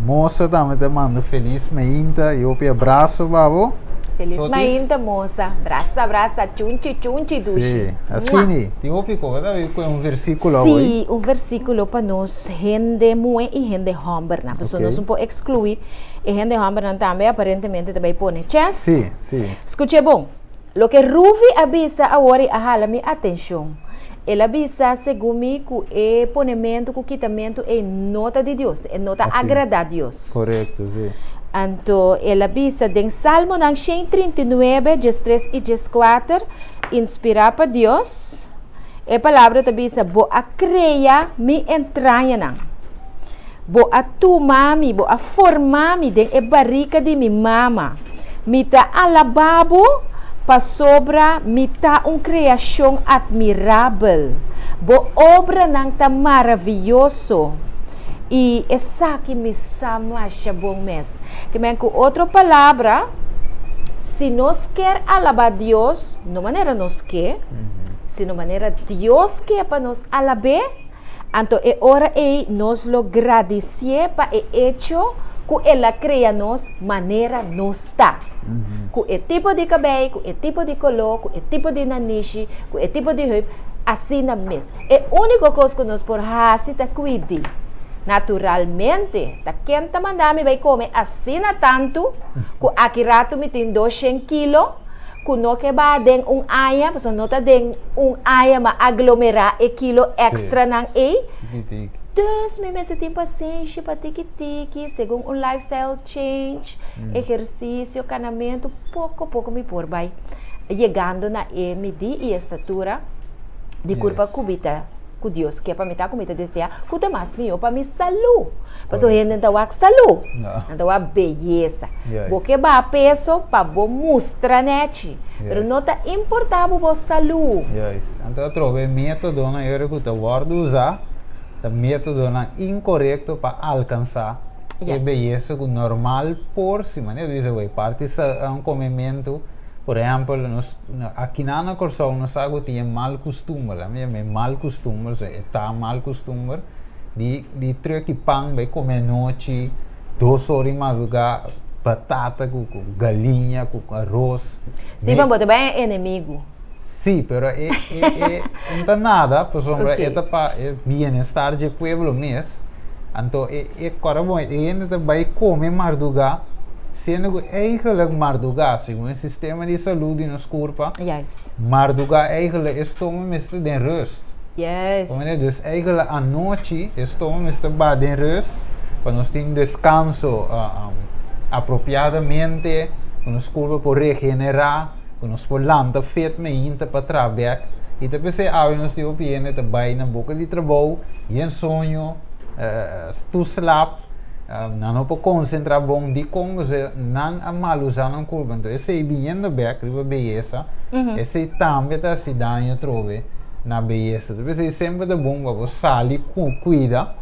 Mosa tambe ta manda felis mainta i hopi abraso pa bo. Felis mainta Mosa. Brasa brasa, chunchi chunchi dushi. Sí, asini. Tin hopi ko, ta ku un versíkulo awor. Sí, un versíkulo pa nos hende muhé i hende hòmbernan. Pasobra nos no por ekskluí e hende hòmbernan tambe aparentemente ta bai pone chèst. Sí, sí. Skuch'é bon. Loke Ruvi a bisa awor i a hala mi atenshon. El a bisa, Segun mi, ku e ponementu ku kitamentu ei no ta di Dios, e no ta agradá Dios. Korekto, sí. Anto el a bisa den Salmonan 139, 13 i 14, inspirá pa Dios, e Palabra ta bisa, Bo a krea mi entrañanan. Bo a tuma mi, bo a forma mi den e barika di mi mama. Mi ta alabá bo pasobra mi ta un kreashon atmirabel. Bo obranan ta maravioso, i esaki mi sa masha bon mes. Ke men ku otro palabra, si nos kier alabá Dios, no manera nos ke, sino manera Dios ke pa nos alab'é, Anto e ora ei nos lo gradisié pa e echo ku el a krea nos manera nos ta. Ku e tipo di kabei, ku e tipo di koló, ku e tipo di nanishi, ku e tipo di heup, asina mes. E úniko kos ku nos por hasi ta kuidi. Naturalmente, ta ken ta manda mi bai kome asina tantu ku aki ratu mi tin doshen kilo? Ku no ke ba den un aña, pasobra no ta den un aña ma aglomerá e kilo èkstranan ei. Dus mi mester tin pasenshi pa tiki tiki, segun un lifestyle change, ehersisio, kanamentu, poko poko mi por bai yegando na e midí i e statura di kurpa ku mi ta. Ku Dios ke pa mi ta ku mi ta deseá ku ta mas mihó pa mi salú. Pasobra hende no ta wak salú, nan ta wak beyesa. Bo ke baha peso pa bo mustra nèchi, pero no ta importá bo bo salú. Juist. Anto atrobe e métodonan e ora ku ta wòrdu usá ta métodonan inkorekto pa alkansá e beyesa ku normal por si manera bo bisa bo e parti komementu. Por ehèmpel, nos akinan na Kòrsou nos sa ku tin e mal kustumber, laat mi yama e mal kustumber, so e ta mal kustumber di di trùk i pan bai kome anochi, dos ora di madrugá, batata ku ku galiña ku aros. Steven, bo ta bai e enemigu. Sí, pero e e e no ta nada, pasobra e ta pa e bienestar dje pueblo mes. Anto e e kòrda bon, e hende ta bai kome mardugá, siendo ku eigenlijk mardugá, segun e sistema di salú di nos kurpa, Juist. mardugá eigenlijk e stoma mester den rust. Juist. Komprende? Dus eigenlijk anochi e stoma mester ba den rust pa nos tin deskanso apropiadamente, ku nos kurpa por regenerá. Ku nos por lanta fet meinta pa traha bek i ta p'esei awe nos tin hopi hende ta bai na boka di trabou yen soño, tur slap, nan no por konsentrá bon dikon pasobra nan a mal usá nan kurpa. Anto esei biniendo bek riba beyesa, esei tambe ta hasi daño atrobe na beyesa. Ta p'esei semper ta bon pa bo sali ku kuida,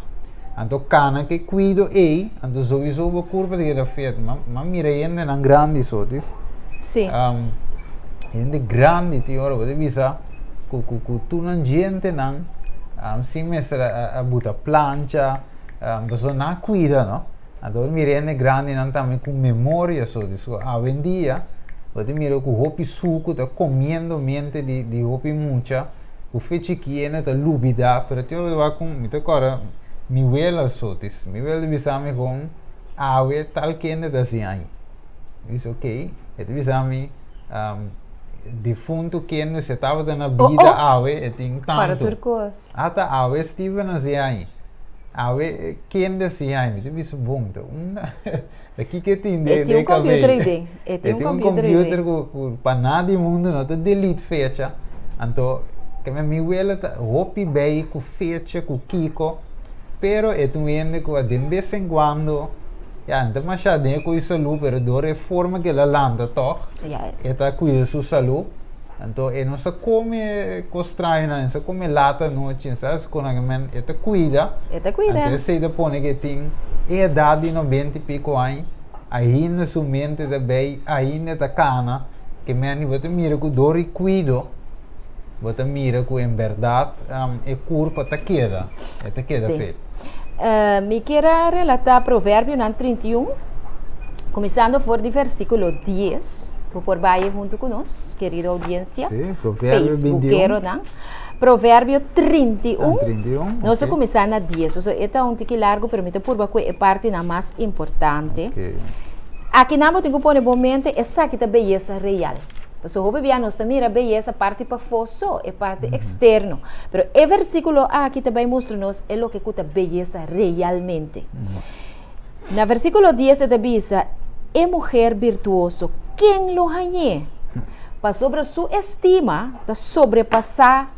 anto kana ku e kuido ei, anto souiso bo kurpa ta keda fet. Ma mira hendenan grandi so dis. Sí. Um, hende grandi tin ora bo ta bisa ku ku ku tur nan djentenan um, sin mester a, a buta plancha, um, pasobra nan a kuida, no? Anto bo mira hende grandinan tambe ku memoria so, di so awendia bo ta mira ku hopi suku ta komiendo mente di di hopi mucha ku fe chikí hende ta lubida, pero tin ora bo ta wak ku mi ta kòrda mi wela so, tis mi wela ta bisa mi kon awe tal kende ta hasi aña. Mi bisa ok, e ta bisa mi um, difunto kende se tabata na bida oh. awe e tin Para tanto. tur kos. Ata awe Steven a si ai. Awe kende si ai. Mi ta bisa bon ta un ta kiko e tin E de tin de un computer kabei. ei den. E E tin un tin un computer ei computer den. ku ku pa nada di mundo no ta delete fecha. Anto ke mi wela ta hopi bei ku fecha ku kiko. Pero e ta un hende ku den bes en kuando. Ya, no ta masha den e ko'i salú, pero dor e forma ku el a lanta tòg, e ta kuida su salú. Anto e no sa kome kos strañonan, e no sa kome lat anochi, e no sa hasi konan ke men, e ta kuida. E ta kuida. Anto esei ta pone ku e tin e edat di nobenta i piko aña, ainda su mente ta bei, ainda e ta kana, ke men bo ta mira ku dor di kuido, bo ta mira ku en bèrdat e kurpa ta keda, e ta keda Sí. fit. Mi kier a relatá Proverbionan 31, kuminsando for di versíkulo 10. Bo por bai huntu ku nos, kerido oudiensia, Sí, Proverbio 21. Facebookeronan. Proverbio 31. Ah, 31, Nos ta ok. kuminsá na 10, pasobra e ta un tiki largu, pero mi ta purba ku e partinan mas importante. Ok. Akinan bo tin ku pone bo mente, esaki ta beyesa real. Pasobra hopi bia nos ta mira beyesa parti pafó so, e parti eksterno. Pero e versíkulo aki ta bai mustra nos e loke ku ta beyesa realmente. Na versíkulo dies e ta bisa, E muher birtuoso, ken lo hañ'é? Pasobra su estima ta sobrepasá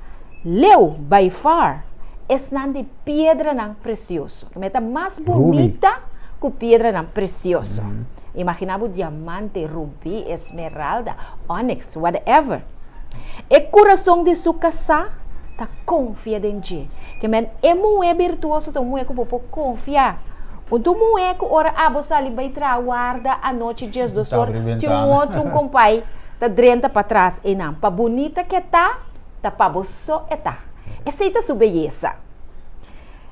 leu, by far, esnan di piedranan presioso. Keme ta mas bunita ku piedranan presioso. Imaginá bo diamante, rubí, esmeralda, onyx, whatever. E kurason di su kasá ta konfia den dje. Ke men e muhé birtuoso ta un muhé ku bo por konfia. Un ta un muhé ku ora abo sali bai traha warda anochi diesdos or, tin un otro un kompai ta drenta patras einan. Pa bunita ke ta, ta pa bo so e ta. Esei ta su beyesa.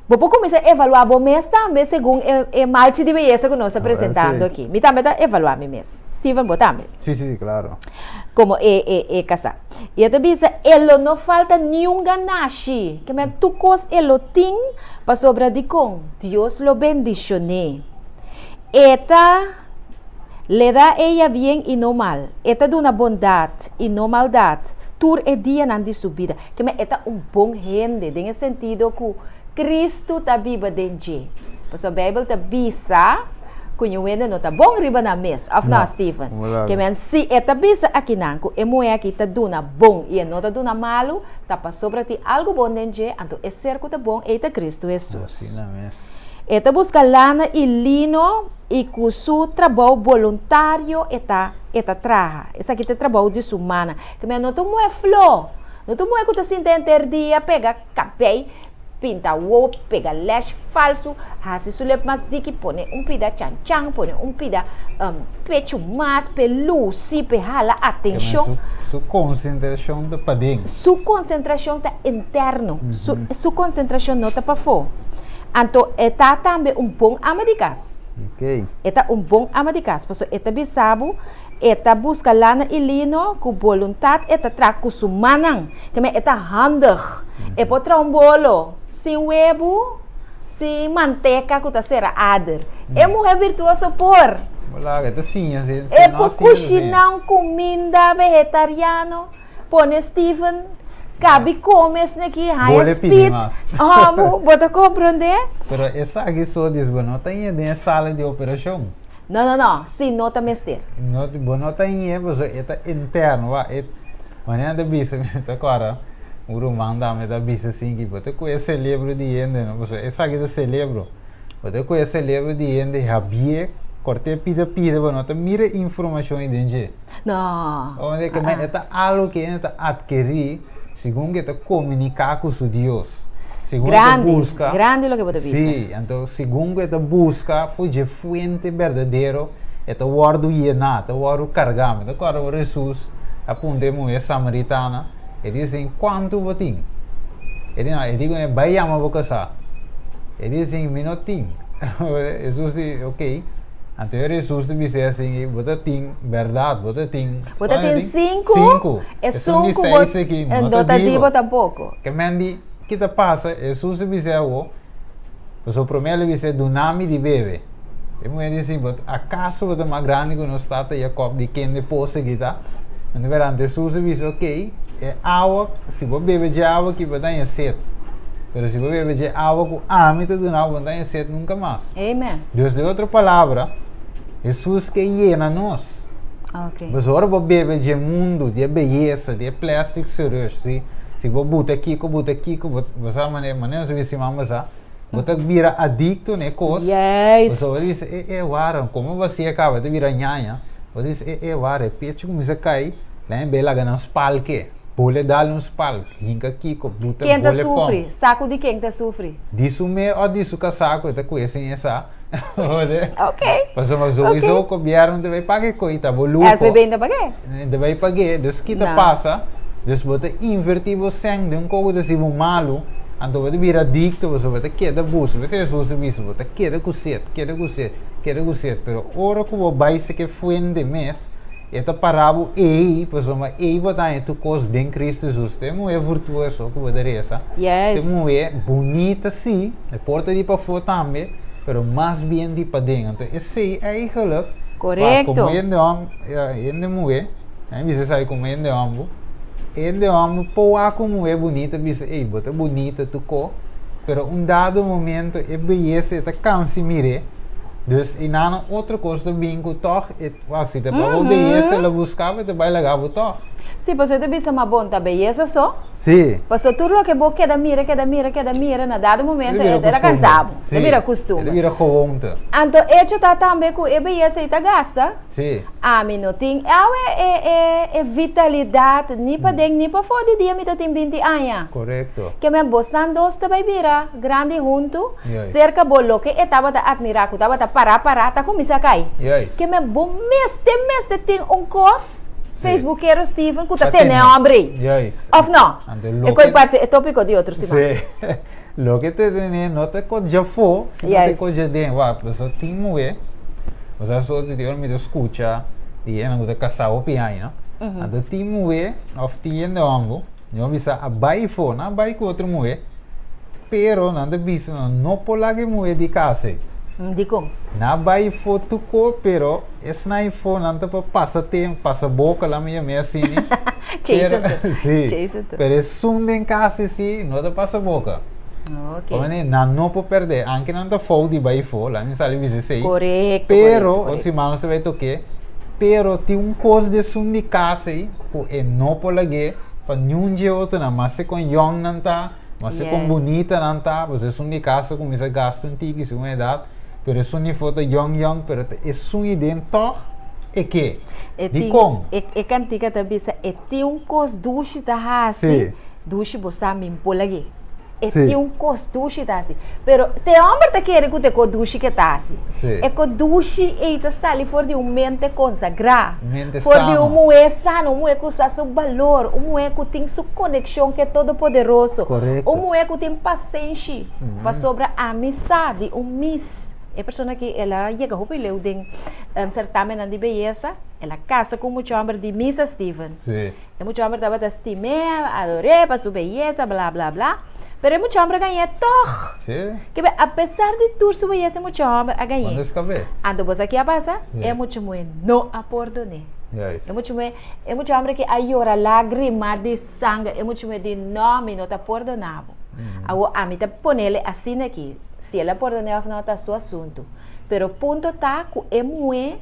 Bo por kuminsá evaluá bo mes tambe segun e e malchi di beyesa ku nos ta presentando aki. Mi tambe ta evaluá mi mes. Steven, bo tambe. Sí, sí, klaro. Komo e e e kasá. I e ta bisa, E lo no falta niun ganashi. Ke men tur kos e lo tin, pasobra dikon? Dios lo bendishon'é. E ta Le da ella bien i no mal. E ta duna bondat i no maldat tur e dianan di su bida. Ke men e ta un bon hende den e sentido ku Kristu ta biba den dje. Pasobra Beibel ta bisa ku ñu hende no ta bon riba nan mes, òf no, Steven? Ke men si e ta bisa akinan ku e muhé aki ta duna bon i e no ta duna malu, ta pasobra tin algu bon den dje, anto e ser ku ta bon ei ta Kristu Hesus. E ta buska lana i lino i ku su trabou boluntario e ta e ta traha. Esaki ta e trabou di su mana. Ke men no ta un muhé flo. No ta un muhé ku ta sinta henter dia pega kabei, pinta wowo, pega lèsh falsu, hasi su lep mas diki, pone un pida chanchan, pone un pida pechu mas p'e lusi, p'e hala atenshon. Su konsentrashon ta paden. Su konsentrashon ta interno. Su su konsentrashon no ta pafó. Anto e ta tambe un bon ama di kas. E ta un bon ama di kas, pasobra e ta bisa bo E ta buska lana i lino ku boluntat e ta traha ku su mannan. Keme e ta handig. E por traha un bolo sin webu, sin manteka ku ta sera ader. E muhé virtuoso por. Wala, e ta siña si. E por kushiná un kuminda vegetariano, pone Steven kabi kome esneki, haña spit. Bo ta komprondé? Pero esaki so dis bo no ta ña den e sala di operashon. No, no, no, si no ta mester. No, bo no ta ñe, pasobra e ta interno, wak, e, manera nan ta bisa, mi ta kòrda, un ruman tambe ta bisa asin ki bo ta kohe e selebro di hende, no, pasobra esaki ta selebro, bo ta kohe e selebro di hende, habié, kòrt'é pida pida, bo no ta mira e informashon ei den dje. No. Ounde ke men, e ta algu ke hende ta atkerí segun ke ta komuniká ku su Dios. Segun e ta Grandi, buska. grandi loke bo ta bisa. Sí, anto segun ku e ta buska for dje fuente berdadero, e ta wòrdu yená, ta wòrdu kargá. Mi ta kòrda ora Hesus a puntra e muhé samaritana, e di asin, Kuantu bo tin? E di, no, e di kuné, Bai yama bo kasá. E di asin, Mi no tin. Hesus di, Oké. Anto ora Hesus ta bis'é asin, Bo ta tin bèrdat, bo ta tin. Bo ta tin sinku, Sinku. Esun ku bo no ta di bo tampoko. Ke men di, Ki ta pasa? Hesus a bis'é awor, pasobra promé el a bis'é, Duna mi di bebe. E muhé di si, Bo akaso bo ta mas grandi ku nos tata Yakòb di kende pos aki ta? Anto berante Hesus a bisa, Okey, e awa, si bo bebe dje awa aki bo ta haña set, pero si bo bebe dje awa ku ami ta duna bo, bo no ta haña set nunka mas. Amen. Dus den otro palabra, Hesus ke yena nos. Okay. Pues ora bo bebe dje mundu, di e beyesa, di e plastic surgery, si, si bo buta kiko, buta kiko, bo, bo sa mane, mane nos a bisa siman pasá, Bo ta bira adicto na e cos. Juist. Pasobra bo ta bisa, e, e, wara, como bo hacia caba, ta bira ñaña. Bo ta bisa, e, e, wara, e pecho cuminsa cay, la en bey laga nan spalke. Bole dal un spalk, hinca kico, buta Ken ta bole pom. sufri? Saco di ken ta sufri? Di su me of di su casá cu e ta cuye sin e sa. Ok. Pasobra sowieso Ok. gobierno ta bay paga e coy, ta bo luho. SVB ta pag'é. Ta bay pag'é, dus ki ta No. pasa? Dus bo ta invertí bo sèn den un kos ku ta hasi bo malu, anto bo ta bira adikto pasobra bo ta keda buska. P'esei Hesus a bisa, bo ta keda ku set, keda ku set, keda ku set, pero ora ku bo bai seke fuente mes, e ta para bo ei, pasobra ei bo ta haña tur kos den Kristu Hesus. Ta e muhé virtuoso ku bo ta resa, ta e muhé bunita sí, e por ta di pafó tambe, pero mas bien di paden. Anto esei eigenlijk, wak, komo hende hòmber, hende muhé, mi bisa esaki komo hende hòmber, hende hòmber por wak un muhé bunita bisa, ey, bo ta bunita tur ko, pero un dado momento e beyesa e ta kansa mir'é, dus einan otro kos ta bin ku tòg e, wak, si ta pa bo beyesa el a buska bo, e ta bai laga bo tòg. Sí, pasobra e ta bisa ma bon ta beyesa so. Sí. Pasobra tur loke bo keda mira, keda mira, keda mira, na dado momento E ta bira e ta kansa bo. kustumber. E ta bira Sí, kustumber. e ta bira gewoonte. Anto echo ta tambe ku e beyesa ei ta gasta. Sí. Ami no tin awe e e e vitalidat ni paden ni pafó di dia mi ta tin binti aña. Korekto. Ke men bosnan dos ta bai bira grandi huntu, Juist. serka bo loke e tabata atmirá ku tabata pará pará ta kuminsá kai. Juist. Ke men bo mester mester tin un kos, Sí. Facebookero Steven, ku ta Ta tene tene. hombre ei. Juist. Òf no? Anto E loke. koi parse e tópiko di otro siman. Sí. Loke te tene no ta kos djafó, sino te Juist. kos djaden. Wak, pasobra tin muhé, osea so di ora mi ta skucha di esnan ku ta kasá hopi aña, no? Anto tin muhé òf tin hende hòmber, mi a bisa a bai afó, nan a bai ku otro muhé, pero nan ta bisa nan no por laga e muhé di kas ei. Dikon? Nan a bai afó tuko, pero esnan afó nan ta pa pasa tempu, pasa boka, laat mi yam'é asina. Chase Pero, anto. sí. Chase anto. Pero esun den kas si no ta pasa boka. Ok. Oye, nan no por perde, aunke nan ta fout di bai fo, laat mi sali bisa esei. Korekto, Pero, korekto, otro korekto. siman nos ta bai tok'é, pero tin un kos di esun di kas ei ku e no por lag'é pa niun dje otronan, maske kon yòn nan ta, maske kon Yes. bunita nan ta, pasobra esun di kas ta kuminsá gasta un tiki segun edat, pero esun di fo ta yòn yòn, pero ta esun ei den tòg e ke. E tin, Dikon? e, e kantika ta bisa, e tin un kos dushi ta hasi, Sí. dushi bo sa min por lag'é. E Sí. tin un kos dushi ta hasi. Pero te hòmber ta kere ku ta e kos dushi ke ta hasi. Sí. E kos dushi ei ta sali for di un mente konsagrá. Mente For di un sano. muhé sano, un muhé ku sa su balor, un muhé ku tin su konekshon ku e Todopoderoso. Korekto. Un muhé ku tin pasenshi. Pasobra ami sa di un mis, e persona aki el a yega hopi leu den sertamennan di beyesa, el a kasa ku un mucha hòmber di misa Steven. Sí. E mucha hòmber tabata stim'é, ador'é pa su beyesa, bla, bla, bla. Pero e mucha hòmber a gañ'é tòg. Sí. Ke be, apesar di tur su beyesa e mucha hòmber a gañ'é. Cuando escap'é. Anto bo sa ke a pasa? Sí. E mucha muhé no a pordon'é. Juist. E mucha muhé, e mucha hòmber aki a yora lágrima di sanger. E mucha muhé di, No, mi no ta pordoná bo. Awor ami ta ponele asina aki, si el a pordon'é òf no ta su asuntu. Pero punto ta ku e muhé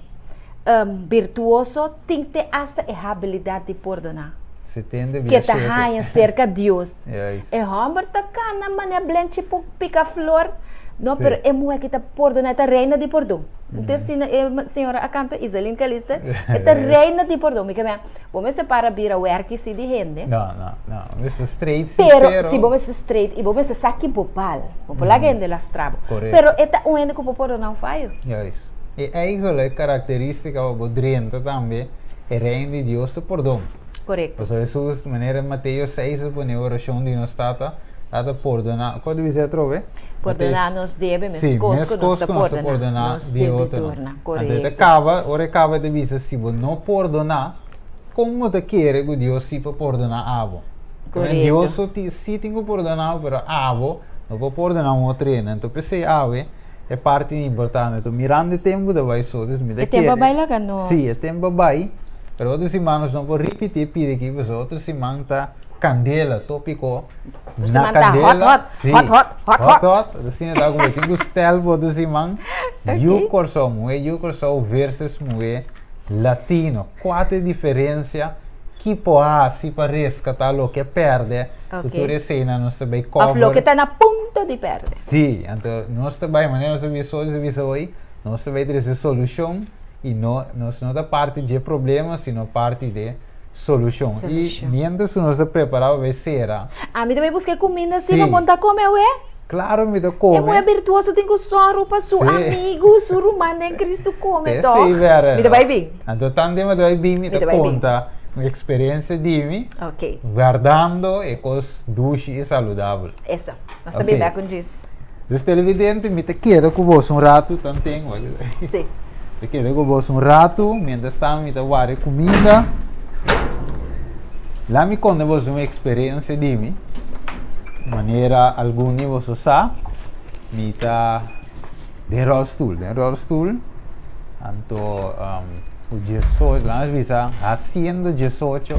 birtuoso tin te asta e habilidat di pordoná. Setenta Ke bia ta shete. haña serka Dios. Juist. E hòmber ta kana manera blenchi por pika flor. No, Sí. pero e muhé ki ta pordoná e ta reina di pordon. Nta asina e señora a kanta, Iselin Calixte, e ta reina di pordon. Mi ke mea, bo mester para bira wèrki si di hende. No, no, no. Bo mester straight si, Pero, pero. si bo mester straight i bo mester sa ki bo bal. Bo por laga hende lastra bo. Korekto. Pero e ta un hende ku por pordoná un fayo. Juist. E eigenlijk karakterístika pa bo drenta tambe e Reino di Dios ta pordon. Korekto. Pasobra Hesus, manera Mateo seis a pone e orashon di nos Tata, Tata pordoná, kua ta bisa atrobe? Pordoná nos debe Sí, meskos ku nos meskos ta ku nos ta pordoná pordoná nos di otronan. debitornan. Anto e ta Korekto. kaba, ora e kaba e ta bisa, si bo no pordoná, kon bo ta kere ku Dios si por pordoná abo? Korekto. Dios so ti si tin ku pordoná bo, pero abo no por pordoná un otro hende. Anto p'esei awe e parti importante. Anto mirando e tempu ta bai so, dus mi ta E tempu a kere bai laga nos. Sí, e tempu a bai, pero otro siman nos no por ripití e pidi aki, pasobra otro siman ta kandela, tópiko Otro na siman ta hot, kandela. hot, Sí, hot, hot, hot, hot, hot. hot. Asina ta ku bo tin ku stèl bo otro siman. Yu Ok. Kòrsou, muhé yu Kòrsou versus muhé latino. Kua ta e diferensia? Ki por hasi pa reskatá loke a pèrdè? Ku tur eseinan nos ta bai Òf loke cover. ta na punto di pèrdè. Sí, anto nos ta bai, manera nos a bisa hoy, nos a bisa hoy, nos ta bai trese solushon i no, nos no ta parti dje problema, sino parti de solushon. I Solushon. miéntras ku nos ta prepará pa bai sera. Ami ta bai buska e kuminda si pa Sí. bon ta kome awe. Klaro mi ta E kome. muhé birtuoso tin ku sòru pa su Sí. amigu, su ruman den Kristu kome, Esei tòg? bèrdè, Mi ta no? bai bin. Anto tantu mi ta bai bin, mi Mi ta ta bai bin. konta un eksperensia di mi, Ok. guardando e kos dushi i saludabel. Eso. Nos ta bin Ok. bèk un djis. Dus televidente, mi ta keda ku boso un ratu, tanten, Sí. Mi ta keda ku boso un ratu, mientras tanto mi ta warda e kuminda. Laat mi konta boso un eksperensia di mi. Manera algun di boso sa, mi ta den rolstoel, den rolstoel. Anto ku diesocho, laat mi bisa hasiendo diesocho,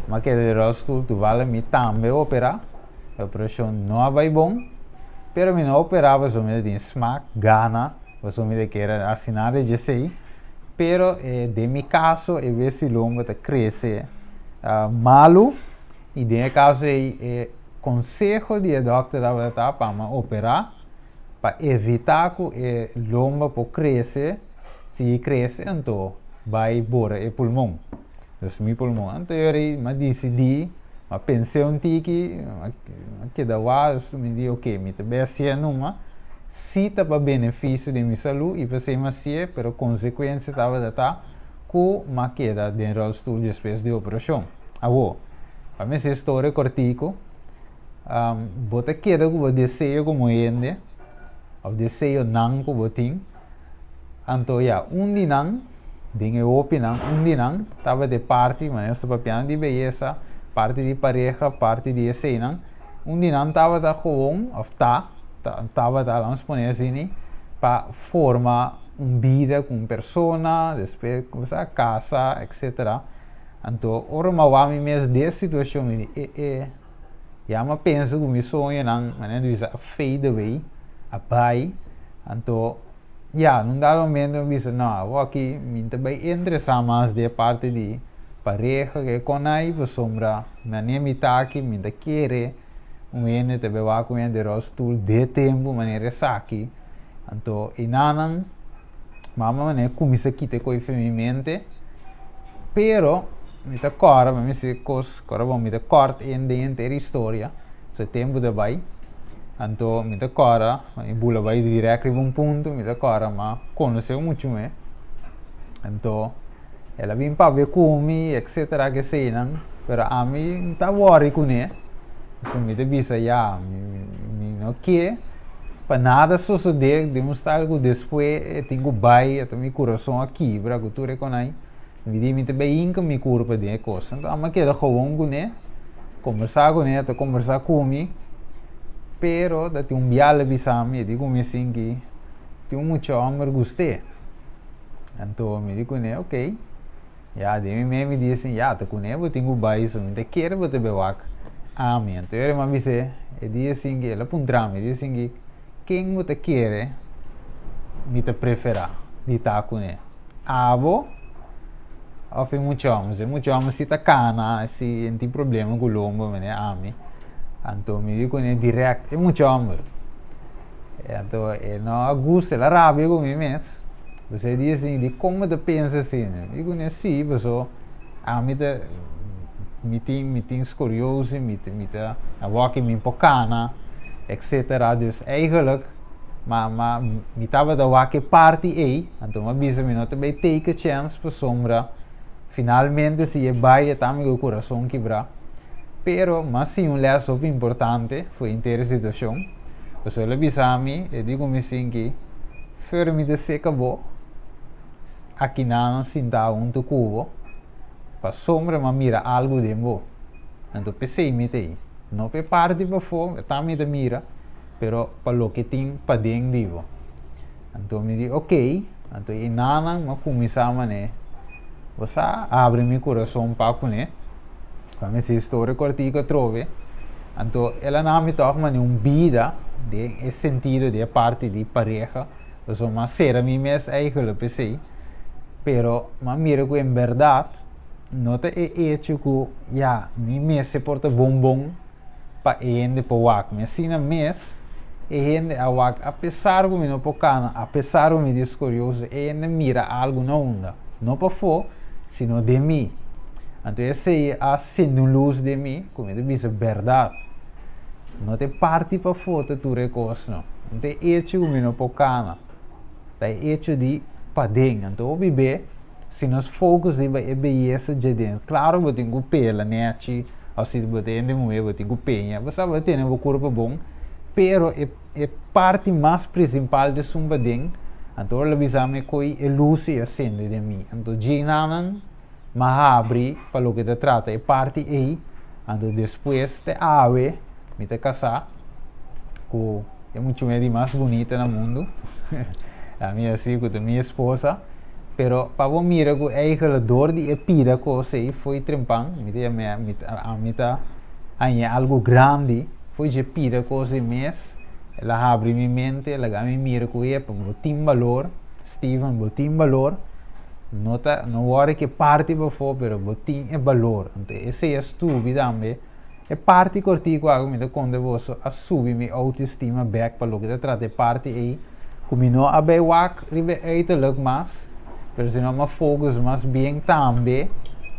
mi a keda den rolstoel, toevallig mi tambe a operá. E operashon no a bai bon, pero mi no a operá pasobra mi ta tin smak, gana. Pasobra mi ta kere hasi nada di esei, pero den mi kaso e wesilombo ta krese malu i den e kaso ei e konseho di e dòkter tabata ta pa mi operá pa evitá ku e lomba por krese, sigui krese anto bai bora e pulmon, dus mi pulmon. Anto yori mi a disidí, mi a pens'é un tiki, mi a keda wak, mi di oke mi ta bai hasié numa. Si ta pa benefisio di mi salú i p'esei mi hasié, pero konsekuensia tabata ta ku m'a keda den ròlstul despues di operashon. Awor, pa mi hasi e storia kòrtiku, bo ta keda ku bo deseo komo hende òf deseonan ku bo tin, anto ya, un di nan, den e hopinan, un di nan tabata e parti, manera nos ta papiando di beyesa, parti di pareha, parti di eseinan, Un di nan tabata gewoon, of ta, tabata, laat ons pone asini, pa forma un bida ku un persona, despues kumsa kasa, etcetera. Anto ora mi a wak mi mes den e situashon mi di e e, ya mi a pensa ku mi soñonan, manera di bisa, a fade away, a bai. Anto ya, na un dado momento mi a bisa no, awoki mi ta bai interesá mas den e parti di pareha ke konai pasobra. Manera mi ta aki, mi ta kere un hende ta bai wak un hende rolstoel de tempu manera esaki. Anto enanan mama manera kuminsá kita e kos for mi mente, pero mi ta kòrda mi mester kos kòrda bon mi ta kòrt en den henter historia, so e tempu ta bai. Anto mi ta kòrda mi bula bai dirèk riba un punto, mi ta kòrda m'a konosé muchu me. Anto. El a bin papia ku mi, etcetera, keseinan, pero ami no ta wòri kuné, pasobra mi ta bisa ya, mi no ke pa nada sosodé den un stado ku despues e tin ku bai, ata mi kurason a kibra ku tur e konai, mi di mi ta bai hinka mi kurpa den e kos. Anto ami a keda gowon kuné, kombersá kuné, e ta kombersá ku mi, pero ta tin un bia el a bisa mi, e di ku mi asin ki tin un mucha hòmber gust'é. Anto mi di kuné, ok. Ya, den mi mente mi di asin, ya, ta kuné bo tin ku bai, so mi ta kere bo ta bai wak ami. Anto e mi a bis'é, e di asin ki, el a puntra mi, e di asin ki, ken bo ta kere mi ta preferá di ta kuné, abo òf e mucha hòmber? Si e mucha hòmber si ta kana, si e tin problema ku lomba manera ami, anto mi di kuné dirèkt, e mucha hòmber. Anto e no a gusta, el a rabia ku mi mes. Pasobra e di asin, dikon bo ta pensa asina? Mi di kuné, sí, pasobra ami ta, mi tin, mi tin skoliosi, mi ta, mi ta awor mi por kana, etcetera. Dus eigenlijk, ma, ma mi tabata wak e parti ei, anto mi a bisa mi no ta bai take a chance pasobra finalmente si e bai e ta mi ku e kurason kibrá. Pero mi a siña un lès hopi importante for henter e situashon. Pasobra el a bisa mi, e di ku mi sinki, Fer mi ta seka bo, akinan sintá huntu ku bo, pasobra mi a mira algu den bo. Anto p'esei mi ta ei. No p'e parti pafó, ta mi ta mira, pero pa loke tin paden di bo. Anto mi di, Okey. Anto e nanan mi a kuminsá manera, Bo sa abri mi kurason pa kuné. Pa mi hasi historia kòrtiku atrobe. Anto el a na mi tòg mane un bida den e sentido di e parti di pareha, pasobra mi a sera mi mes eigenlijk p'esei, pero mi a mira ku en bèrdat no ta e hecho ku ya mi mester por ta bon bon pa e hende por wak mi. Asina mes e hende a wak apesar ku mi no por kana, apesar ku mi tin skorioso, e hende mira algu na unda, no pafó, sino den mi. Anto esei a sende un lus den mi ku mi ta bisa bèrdat. No ta e parti pafó ta tur e kos no. No ta e hecho ku mi no por kana, ta e hecho di paden. Anto hopi be Si nos focus riba e beyesa dje den, claro bo tin cu pela nechi, of si bo ta hende muhe bo tin cu peña, bo sa bo ta tene bo curpa bon, pero e e parti mas principal di esun paden, anto ora lo bisa mi coy e luz ey a sende den mi, anto djenanan m'a habri pa loke ta trata e parti ey, anto despues te awe mi ta casa cu e muchume di mas bunita na mundu, ami a si cu ta mi esposa. Pero pa bo mira ku eigenlijk dor di e pida kos ei fo'i trempan, mi ta yama mi ami ta haña algu grandi fo'i dje pida kos ei mes, el a habri mi mente, el a laga mi mira ku epa bo tin balor, Steven bo tin balor, no ta no wòrdu ke parti pafó pero bo tin e balor. Anto esei a stubi tambe e parti kòrtiku aki ku mi ta konta boso a subi mi outoestima bèk pa loke ta trata e parti ei. Ku mi no a bai wak riba e uiterlijk mas, pero sino m'a focus mas bien tambe,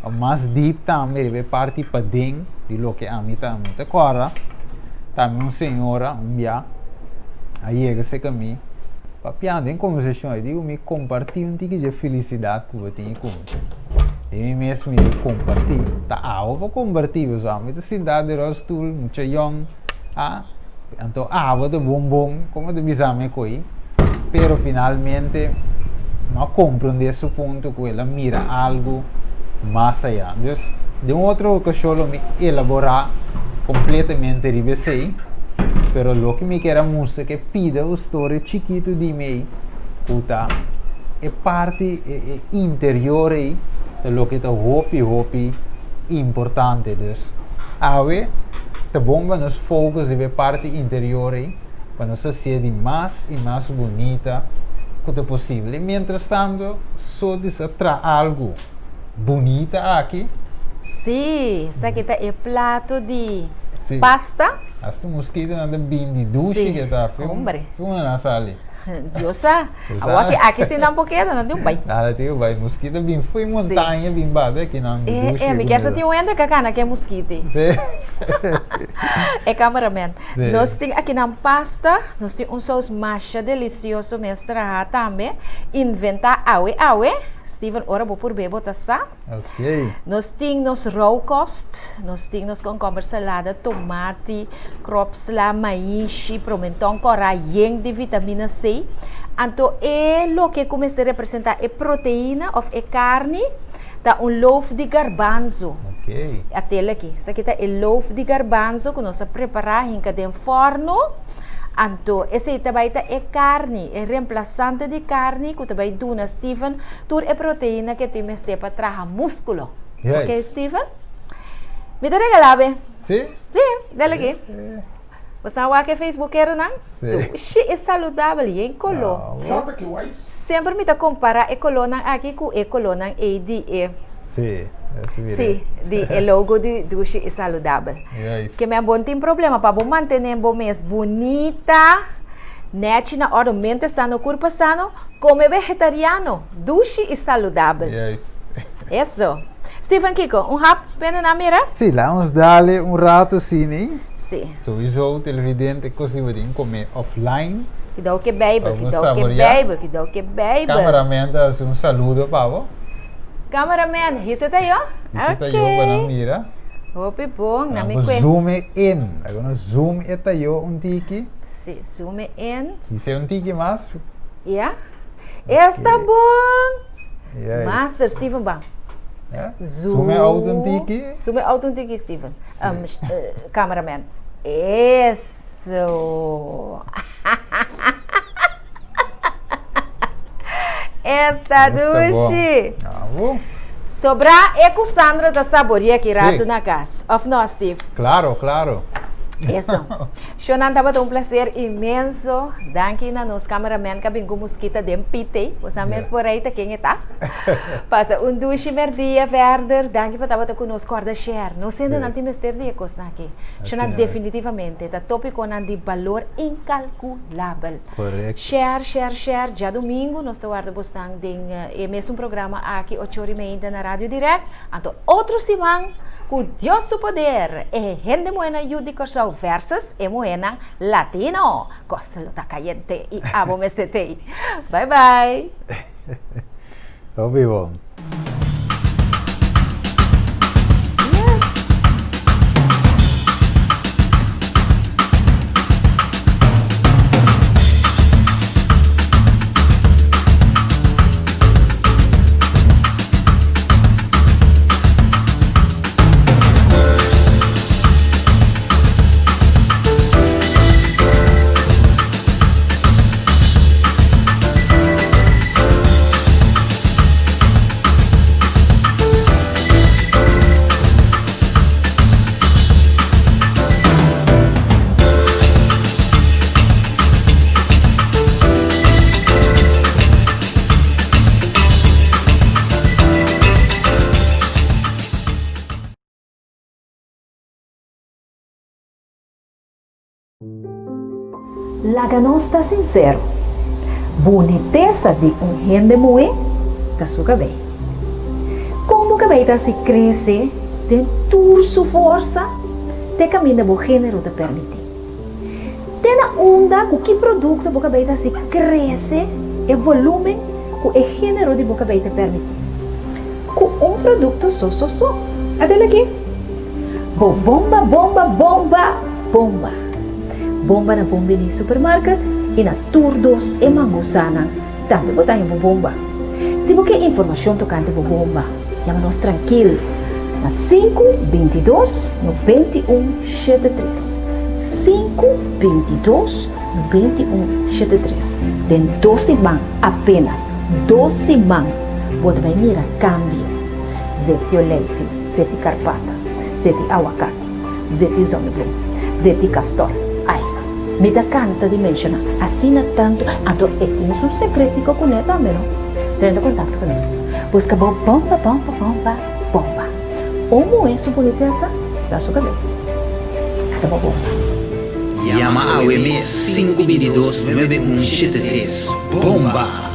o mas deep tambe riba e parti paden di loke ami ta. Mi ta kòrda tambe un señora un bia a yega serka mi papiando den kombersashon, e di ku mi kompartí un tiki dje felisidat ku bo tin ku mi. I mi mes mi di kompartí, ta abo pa kompartí pasobra mi ta sintá den rolstoel, mucha yòn, a. Anto abo ta bon bon, como ta bisa mi koe, pero finalmente no a comprende su punto cu el a mira algo mas aya. Dus, den un otro ocasion lo mi elabora completamente riba esey, pero loke mi kier a mustra ke pida un storia chikito di mi ey, cu ta e parti e interior ey ta loke ta hopi hopi importante. Dus, awe ta bon pa nos focus riba e parti interior ei pa nos hacié di mas i mas bunita cu ta posibel. I mientras tanto so di sa traha algu bunita aki. Sí, esaki ta e plato di pasta. Hasta mosquitonan ta bin di dushi ke ta. Sí, hombre. Fi unda nan sali? Dios sa. Awor aki, aki si nan por keda, nan tin un bai. Nan tin un bai. Mosquito bin fo'i montaña bin bate aki nan Eh, dushi eh, mi kier sa comida. tin un hende ka kana ke mosquito. Sí. E cameraman. Sí. Nos tin aki nan pasta, nos tin un saus masha delicioso mes traha tambe, inventa awe awe. Steven, ora bo por be bo ta sa. Ok. Nos tin nos rauwkost, nos tin nos komkomber salada, tomati, kropsla, maishi, promenton kòrá yen di vitamina C. Anto e loke ku mester representá e proteina òf e karni ta un loaf di garbanzo. Ok. Atel aki. Esaki ta e loaf di garbanzo ku nos a prepará hinka den fòrnu. Anto esei ta bai ta e karni, e remplasante di karni ku ta bai duna Steven Tur e proteina ke tin mester pa traha muskulo. Yes. Ok, Steven? Mi ta regalá be. Sí? Sí, dale aki. Bo stan wak e Facebookeronan? Sí. Dushi i saludabel, yen koló. Ah, Shota ki wais. Semper mi ta kompará e kolónan aki ku e kolónan ei di e. Sí, así miré. Sí, di e logo di Dushi i Saludabel. Yes. Ke men bo no tin problema pa bo mantené bo mes bunita. Nechi na oro, mente sano, kurpa sano, kome vegetariano, dushi i saludabel. Yes. Eso. Steven kiko, un hap pende na mira? Sí, laat ons dale un rato sini. Sí. Sowieso televidente kos di bo tin kome offline. Kidou ke Bijbel, Pa bo kidou ke saboreá. Bijbel, kidou ke Bijbel. Cameraman ta hasi un saludo pa bo. Cameraman, hise ta yo? Hise ta yo pa nan mira. Hopi bon, na mi Nan kue. zoom e in. Laga nos zoom e ta yo un tiki. Sí, zoom e in. Hise un tiki mas. Ya. Esta bon. Yes. Master Steven ban. Ja. Zoom e out un tiki. Zoom e out un tiki, Steven. Um, cameraman. Eso. Esta dushi. Bravo. Sobra e ku Sandra ta saboria ki rato Sí. na kas. Of no, Steve? Claro, claro. Eso. Shonan tabata un placer inmenso. Danki na nos cameraman ka bin ku muskita den pite. Bosa mes por aí ta ken e ta. Pasa un dushi merdia verder. Danki pa tabata ku nos. Korda share. Nos hende nan tin mester di e kosnan aki. Shonan definitivamente ta topikonan di balor inkalkulabel. Correcto. Share, share, share. Djadumingu nos ta warda bosnan den e mesun programa aki ocho ora y meinta na Radio Direct. Anto otro siman ku Dios su poder e hende muhénan yu di Kòrsou versus e muhénan latino. Kos lo ta kayente i abo mester tei. Bye bye. Hopi bon. Laga nos ta sinsero, bunitesa di un hende muhé ta su kabei. Kon bo kabei ta hasi krese den tur su forsa te kaminda bo género ta permití? Te na unda ku ki produkto bo kabei ta hasi krese e volúmen ku e género di bo kabei ta permití? Ku un produkto so so so. Atel aki. Bo bomba bomba bomba bomba. Bomba na Bon Bini Supermarket i na tur dos e mangusanan tambe bo ta haña bo bomba. Si bo ke informashon tokante bo bomba, yama nos trankil na sinku 22 91 73, sinku 22 91 73. Den dos siman, apenas dos siman, bo ta bai mira kambio. Zeti oleifi, zeti karpata, zeti awakati, zeti zonnebloem, zeti kastor. Ai, mi ta kansa di menshoná asina tantu, anto e tin su sekretico kuné tambe no. Drenta kontakto ku nos. Buska bo bomba, bomba, bomba, bomba. Un muhé su bunitesa ta su kabei. Ata bo bomba. Yama awe mes 5 22 91 73. Bomba!